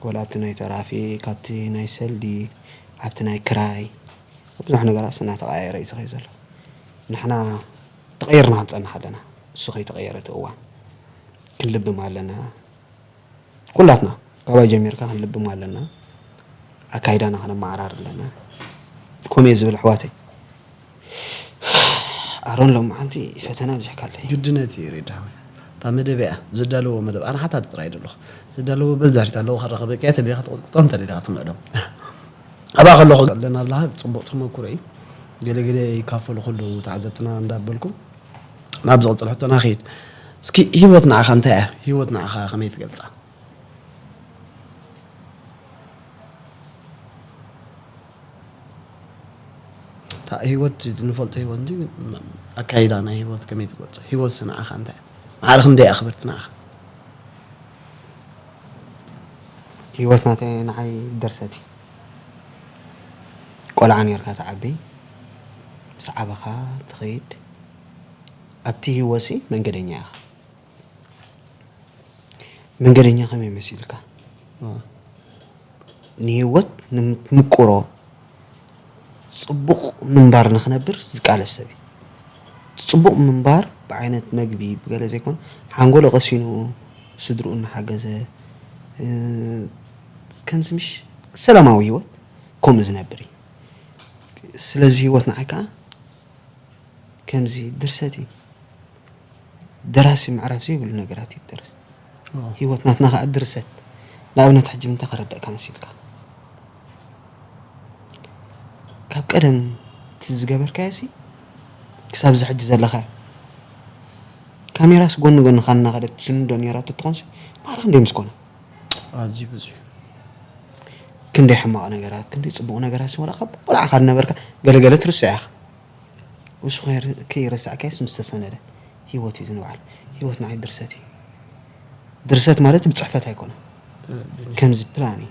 ወላ ኣብቲ ናይ ተራፊክ ኣብቲ ናይ ሰልዲ ኣብቲ ናይ ክራይ ብዙሕ ነገራት እናተቐያየረ እዩ ዝኸይ ዘሎ። ንሕና ተቐይርና ክንፀንሕ ኣለና። እሱ ከይተቐየረ እቲ እዋን ክንልብም ኣለና። ኩላትና ካባይ ጀሚርካ ክንልብም ኣለና። ኣካይዳና ከነመዓራር ኣለና። ኮሜ ዝብል ኣሕዋተይ ኣሮን ሎማዓንቲ ፈተና ኣብዚሕካለይ። ግድነት እዩ ሬድ ሓወይ። እታ መደብ እያ ዘዳለዎ መደብ ኣነ ሓታ ጥራይ ደለኹ ዘዳለዎ በዚ ድሕሪት ኣለዎ ከረኸበኪያ ተደሊኻ ትቆጥቁጦም ተደሊኻ ትምዕዶም ኣብኣ ከለኹ ኣለና ኣለሃ ጽቡቕ ተመኩሮ እዩ። ገለገለ ይካፈሉ ከለዉ ተዓዘብትና እንዳበልኩ ናብ ዝቕጽል ሕቶና ኸይድ። እስኪ ህይወት ንዓኻ እንታይ እያ? ህይወት ንዓኻ ከመይ ትገልጻ? እታ ህይወት ንፈልጦ ህይወት እንጂ ኣካይዳ ናይ ህይወት ከመይ ትገልጾ? ህይወት ንዓኻ እንታይ እያ? ማዕረ ክንደይ እያ ክብርቲ ንዓኻ? ህይወት ናተይ ንዓይ ድርሰት እዩ። ቆልዓ ነርካ ትዓቢ ምስ ዓበኻ ትኸይድ ኣብቲ ህይወት ሲ መንገደኛ ኢኻ። መንገደኛ ከመይ መሲልካ ንህይወት ንምትምቅሮ ፅቡቕ ምንባር ንክነብር ዝቃለስ ሰብ እዩ። እቲ ፅቡቕ ምንባር ብዓይነት መግቢ ብገለ ዘይኮን ሓንጎሎ ቀሲኑ ስድርኡ እናሓገዘ እ፣ ከምዚ ምሽ ሰላማዊ ህይወት ከምኡ ዝነብር እዩ። ስለዚ ህይወት ንዓይ ከዓ ከምዚ ድርሰት እዩ። ደራሲ ምዕራፍ ዘይብሉ ነገራት እዩ ደርስ። ህይወት ናትና ከዓ ድርሰት። ንኣብነት ሕጂ ምንታይ ከረዳእካ መሲልካ ካብ ቀደም እቲ ዝገበርካዮ ሲ ክሳብ እዚ ሕጂ ዘለኻዮ ካሜራስ ጎኒ ጎኒ ካና ከደት ትስንዶ ነይራ ትትኾንሲ ማራ ክንደይ ምስ ኮነ ኣዝዩ ብዙሕ ክንደይ ሕማቕ ነገራት ክንደይ ፅቡቕ ነገራት ሲ ወላ ካብ ቆልዓኻ ዝነበርካ ገለገለ ትርስዕ ኢኻ። እሱ ከይር- ከይረሳዕካዮስ ምስ ተሰነደ ህይወት እዩ ዝንባዓል። ህይወት ንዓይ ድርሰት እዩ። ድርሰት ማለት ብፅሕፈት ኣይኮነ ከምዚ ፕላን እዩ።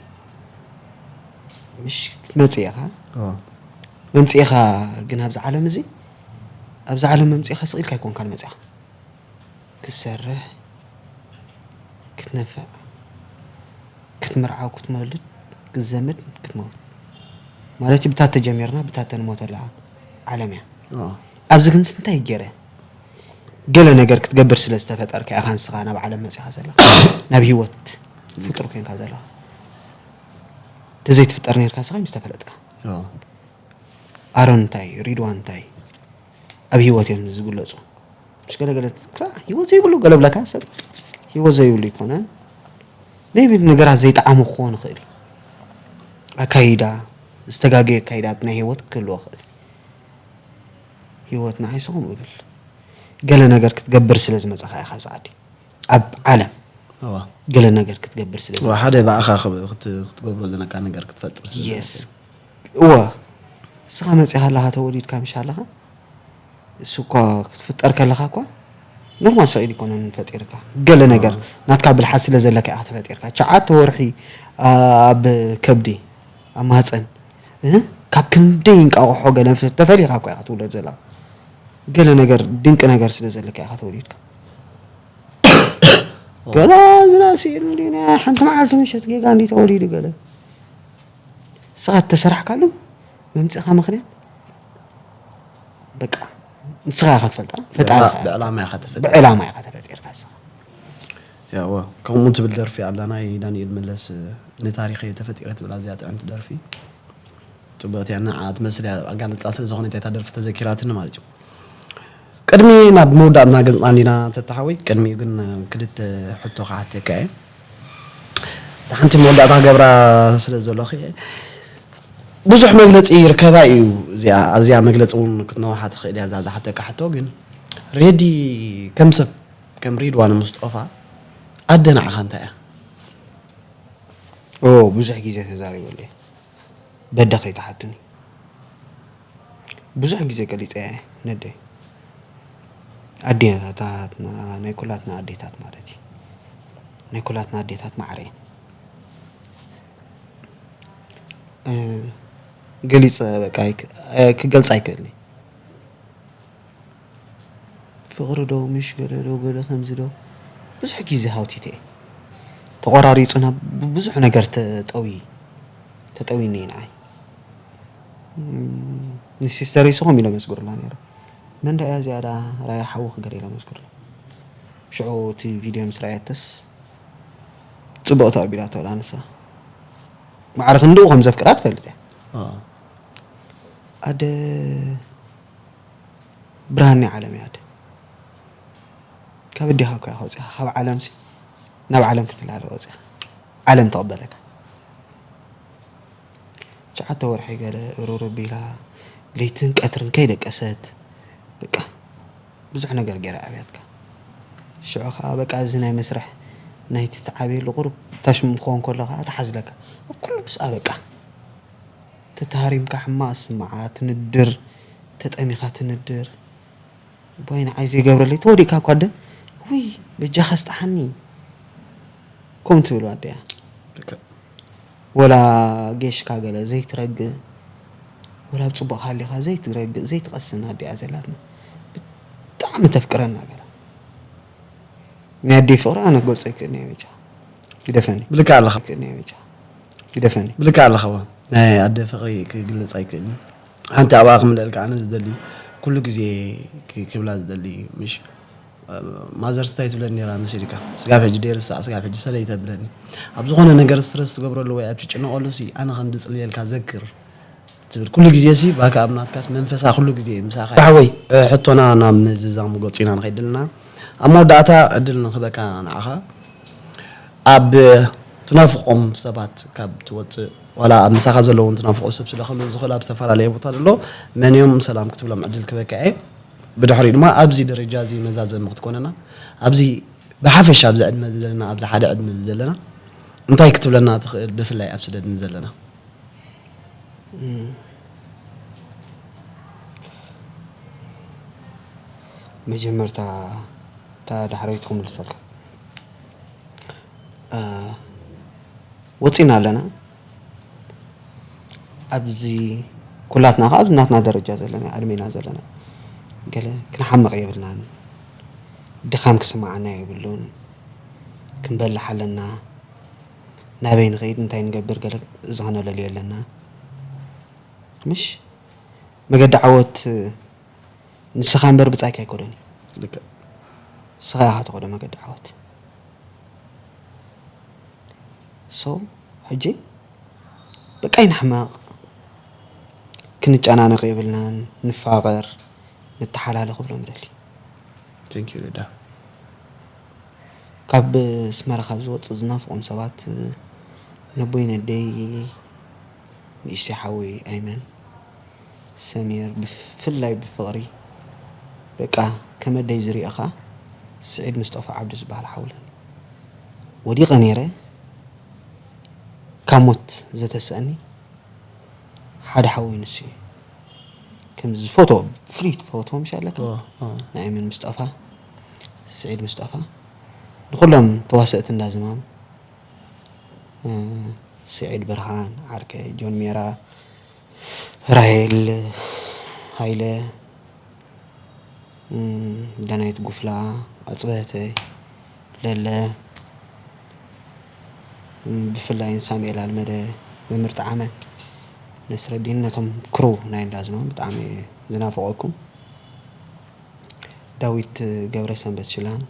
ምሽ ክትመፅእ ኢኻ መምፅኢኻ ግን ኣብዚ ዓለም እዚ ኣብዚ ዓለም መምፅኢኻ ስቕ ኢልካ ኣይኮንካን መፅኻ ክትሰርሕ ክትነፍዕ ክትምርዓው ክትመውልድ ክትዘምድ ክትመውት ማለት እዩ ብታት ተጀሚርና ብታት ተንሞተላ ዓለም እያ ኣብዚ ግን እንታይ ገይረ ገለ ነገር ክትገብር ስለ ዝተፈጠርካ ኢኻ ንስኻ ናብ ዓለም መፂኻ ዘለኻ ናብ ህይወት ፍጡር ኮንካ ዘለኻ ተዘይትፍጠር ነርካ ስኻ ምስ ተፈለጥካ ኣሮን እንታይ ሪድዋን እንታይ ኣብ ህይወት እዮም ዝግለፁ ምስ ገለገለ ህይወት ዘይብሉ ገለብለካ ሰብ ህይወት ዘይብሉ ይኮነን ቢ ነገራት ዘይጠዓሙ ክኾን ይኽእል ኣካይዳ ዝተጋገየ ኣካይዳ ናይ ህይወት ክህልዎ ይኽእል ህይወት ንዓይ ስኹም እብል ገለ ነገር ክትገብር ስለ ዝመፀኻ ኢኻ ኣብዚ ዓዲ ኣብ ዓለም ገለ ነገር ክትገብር ስለ ዝመፀኻ ሓደ ብኣኻ ክትገብሮ ዘለካ ነገር ክትፈጥር ስለ የስ እወ እስኻ መፂኻ ኣለኻ ተወሊድካ ምሽ ኣለኻ እሱ እኳ ክትፍጠር ከለኻ እኳ ኖርማል ሰቕ ኢሉ ይኮነን ፈጢርካ ገለ ነገር ናትካ ብልሓት ስለ ዘለካ ኢኻ ተፈጢርካ ሸዓተ ወርሒ ኣብ ከብዲ ኣብ ማህፀን ካብ ክንደይ እንቃቑሖ ገለ ተፈሊኻ እኳ ኢኻ ትውለድ ዘላ ገለ ነገር ድንቂ ነገር ስለ ዘለካ ኢኻ ተወሊድካ ገላ ዝና ስኢሉ እንዲ ናይ ሓንቲ መዓልቲ ምሸት ጌጋ እንዲ ተወሊዱ ገለ ንስኻ እተሰራሕካሉ መምፅእኻ ምክንያት በቃ ንስኻ ኢኻ ትፈልጣ ፈጣሪ ኢኻ ኢኻ። ብዕላማ ኢኻ ተፈጢርካ ብዕላማ ኢኻ ተፈጢርካ ንስኻ ያዋ ከምኡ ትብል ደርፊ ኣላ ናይ ዳንኤል መለስ ንታሪኸይ ተፈጢረ ትብል ኣዝያ ጥዕምቲ ደርፊ ጽቡቕቲ እያ ንዓ ትመስል እያ ኣጋልጻ ስለ ዝኾነት እያ እታ ደርፊ ተዘኪራትኒ ማለት እዩ ቅድሚ ናብ መወዳእትና ገጽና እንዲና ተተሓወይ ቅድሚኡ ግን ክልተ ሕቶ ክሓተካ እየ እታ ሓንቲ መወዳእታ ገብራ ስለ ዘለኹ እየ ብዙሕ መግለጺ ይርከባ እዩ እዚኣ ኣዝያ መግለጺ እውን ክትነውሓ ትኽእል እያ እዛ ዝሓተካ ሕቶ ግን ሬዲ ከም ሰብ ከም ሪድዋን ሙስጦፋ ኣደ ንዓኻ እንታይ እያ ኦ ብዙሕ ግዜ ተዛሪበሉ እየ በደ ከይትሓትኒ ብዙሕ ግዜ ገሊፀ እየ ነደይ ኣዴታትና፣ ናይ ኩላትና ኣዴታት ማለት እዩ። ናይ ኩላትና ኣዴታት ማዕረ እየን። እ፣ ገሊጸ በቃ ኣይክ-፣ እ፣ ክገልጽ ኣይክእልን እየ። ፍቕሪ ዶ፣ ምሽ ገለ ዶ፣ ገለ ከምዚ ዶ፣ ብዙሕ ግዜ ሃውቲተ እየ። ተቖራሪጹና ብብዙሕ ነገር ተጠዊ-፣ ተጠዊኒ እዩ ንዓይ። እም፣ ንሲስተረይ ስኹም ኢሎም የስግሩላ ነይሮም። መን ደኣ እያ እዚኣ ደኣ ራያ ሓውኺ ገለ ኢሎም የስግሩላ። ሽዑ እቲ ቪድዮ ምስ ረኣየቶስ ጽቡቕ ተቐቢላቶ ደኣ ንሳ። ማዕረ ክንድኡ ከም ዘፍቅራ ትፈልጥ እያ። ኣዎ። ኣደ ብርሃን ናይ ዓለም እያ ኣደ። ካብ ኣዴኻ እኮ ኢኻ ወፂኻ፣ ካብ ዓለምሲ ናብ ዓለም ክትላለ ወፂኻ። ዓለም ተቐበለካ። ትሽዓተ ወርሒ ገለ እሩር ቢላ፣ ለይትን ቀትርን ከይደቀሰት፣ በቃ፣ ብዙሕ ነገር ገይራ ኣብያትካ። ሽዑ ኸዓ፣ በቃ፣ እዚ ናይ መስርሕ ናይቲ ትዓብየሉ ቁሩብ ታሽሙ ክኸውን ከሎ ኸዓ ትሓዝለካ። ኣብ ኩሉ ምስኣ፣ በቃ፣ ተተሃሪምካ ሕማቕ ዝስምዓ፣ ትንድር፣ ተጠሚኻ ትንድር። እዋይ፣ ንዓይ ዘይገብረለይ፣ ተወዲእካ እኳ ኣደ፣ ውይ፣ በጃኻ ስጥሓኒ፣ ከምኡ ትብል ኣደ እያ። ልክዕ። ወላ ጌሽካ ገለ ዘይትረግእ፣ ወላ ኣብ ጽቡቕ ሃሊኻ ዘይትረግእ፣ ዘይትቐስን ኣደ እያ ዘላትና። ብጣዕሚ ተፍቅረና ገለ። ናይ ኣደይ ፍቕሪ ኣነ ክገልጾ ኣይክእልን እየ በጃ። ግደፈኒ። ብልክዕ ኣለኻ። ኣይክእልን እየ በጃ። ግደፈኒ። ብልክዕ ኣለኻ፣ እዋ። ናይ ኣደ ፍቕሪ ክግለጽ ኣይክእልን። ሓንቲ ኣብኣ ክምልአልካ ኣነ ዝደሊ፣ ኩሉ ግዜ ክ-፣ ክብላ ዝደሊ፣ ምሽ፣ ማዘርስ እንታይ ትብለኒ ነይራ መሲልካ? ስጋብ ሕጂ ደይርሳዕ፣ ስጋብ ሕጂ ሰለይ ተብለኒ። ኣብ ዝኾነ ነገር ስትረስ ትገብረሉ ወይ ኣብ ትጭነቐሉ ሲ፣ ኣነ ከም ዝጽልየልካ ዘክር ትብል። ኩሉ ግዜ ሲ፣ ባካ ኣብ ናትካስ መንፈሳ ኩሉ ግዜ ምሳኻ። ዳሕወይ፣ እ፣ ሕቶና ናብ ምዝዛሙ ገጽ ኢና ንኸይድ ዘለና። ኣብ መወዳእታ ዕድል ንኽበካ ንዓኻ። ኣብ ትናፍቆም ሰባት ካብ ትወጽእ፣ ዋላ ኣብ ምሳኻ ዘለውን ትናፍቆ ሰብ ስለኸሉ ዝኽእል ኣብ ዝተፈላለየ ቦታ ዘሎ መን እዮም ሰላም ክትብሎም ዕድል ክበካ እየ። ብድሕሪኡ ድማ ኣብዚ ደረጃ እዚ መዛዘሚ ክትኮነና፣ ኣብዚ ብሓፈሻ ኣብዚ ዕድመ እዚ ዘለና፣ ኣብዚ ሓደ ዕድመ እዚ ዘለና እንታይ ክትብለና ትኽእል፣ ብፍላይ ኣብ ስደት ንዘለና? እም። መጀመርታ እታ ዳሕረይቲ ክምልሰልካ። እ፣ ወጺና ኣለና። ኣብዚ ኩላትና ከኣ ኣብዚ ናትና ደረጃ ዘለና፣ ዕድሜና ዘለና፣ ገለ ክንሓምቕ የብልናን። ድኻም ክስምዓና የብሉን። ክንበልሕ ኣለና። ናበይ ንኸይድ፣ እንታይ ንገብር፣ ገለ እዚ ኸነለልዮ ኣለና። ምሽ መገዲ ዓወት ንስኻ እምበር ብጻይካ ኣይኮነን እዩ። ልክዕ። ንስኻ ኢኻ ትኸዶ መገዲ ዓወት። So፣ ሕጂ በቃ ኣይንሕመቕ፣ ክንጨናነቕ የብልናን፣ ንፋቐር፣ ንተሓላለ ክብሎም እደሊ። Thank you፣ ርዳ። ካብ ኣስመራ ካብ ዝወጽእ ዝናፍቖም ሰባት፣ ነቦይ ነደይ፣ ንእሽተይ ሓወይ ኣይመን፣ ሰሚር፣ ብፍላይ ብፍቕሪ፣ በቃ፣ ከም ኣደይ ዝሪእኻ፣ ስዒድ ምስጦፋ ዓብዱ ዝበሃል ሓው ኣለኒ። ወዲቐ ነይረ፣ ካብ ሞት ዘተስኣኒ ሓደ ሓወይ ንሱ እዩ። ከምዚ ፎቶ፣ ፍሉይ ፎቶ፣ ምሽ ኣለካ? ኦ፣ ኦ። ናይ ኣይመን ምስጦፋ፣ ስዒድ ምስጦፋ፣ ንኹሎም ተዋሰእቲ እንዳ ዝማም፣ እ፣ ስዒድ ብርሃን፣ ዓርከይ፣ ጆን ሜራ፣ ራሄል ሃይለ፣ እም፣ ዳናይት ጉፍላ፣ ኣጽበህተይ፣ ለለ፣ እም፣ ብፍላይ ንሳሙኤል ኣልመደ፣ መምህር ጠዓመ፣ ነስረዲን፣ ነቶም ክሩ ናይ እንዳ ዝማም ብጣዕሚ እየ ዝናፍቐኩም። ዳዊት ገብረ ሰንበት ሽላን፣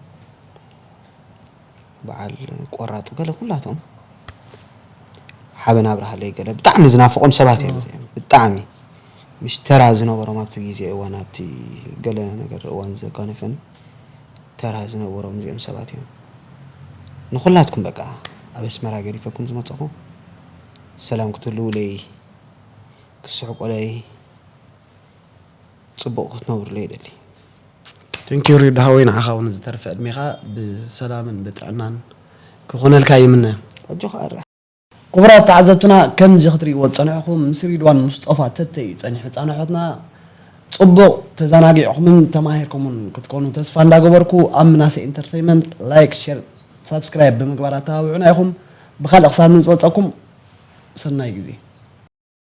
በዓል ቆራጡ፣ ገለ ኩላቶም ሓበን ኣብርሃለይ፣ ገለ ብጣዕሚ ዝናፍቖም ሰባት እዮም። እዚኦም ብጣዕሚ ምሽ ተራ ዝነበሮም ኣብቲ ግዜ እዋን፣ ኣብቲ ገለ ነገር እዋን ዘጋነፈኒ ተራ ዝነበሮም እዚኦም ሰባት እዮም። ንኹላትኩም በቃ ኣብ ኣስመራ ገዲፈኩም ዝመጸኹ ሰላም ክትህልዉለይ፣ ክስሕቆለይ፣ ጽቡቕ ክትነብሩለይ ይደሊ። Thank you፣ ሪዱ ሓወይ፣ ንዓኻ እውን ዝተርፈ ዕድሜኻ ብሰላምን ብጥዕናን ክኾነልካ ይምነ። ኣጆኻ ኣረ። ክቡራት ተዓዘብትና፣ ከምዚ ክትርእይዎ ዝጸንሕኩም፣ ምስ ሪድዋን ሙስጦፋ ተተይ ጸኒሑ ጻንሖትና ጽቡቕ ተዘናጊዕኹምን ተማሂርኩምን ክትኮኑ ተስፋ እንዳገበርኩ፣ ኣብ ምናሴ ኢንተርተይመንት ላይክ፣ ሼር፣ ሳብስክራይብ ብምግባር ኣተባብዑና ኢኹም። ብኻልእ ክሳብ ንዝበልጸኩም ሰናይ ግዜ።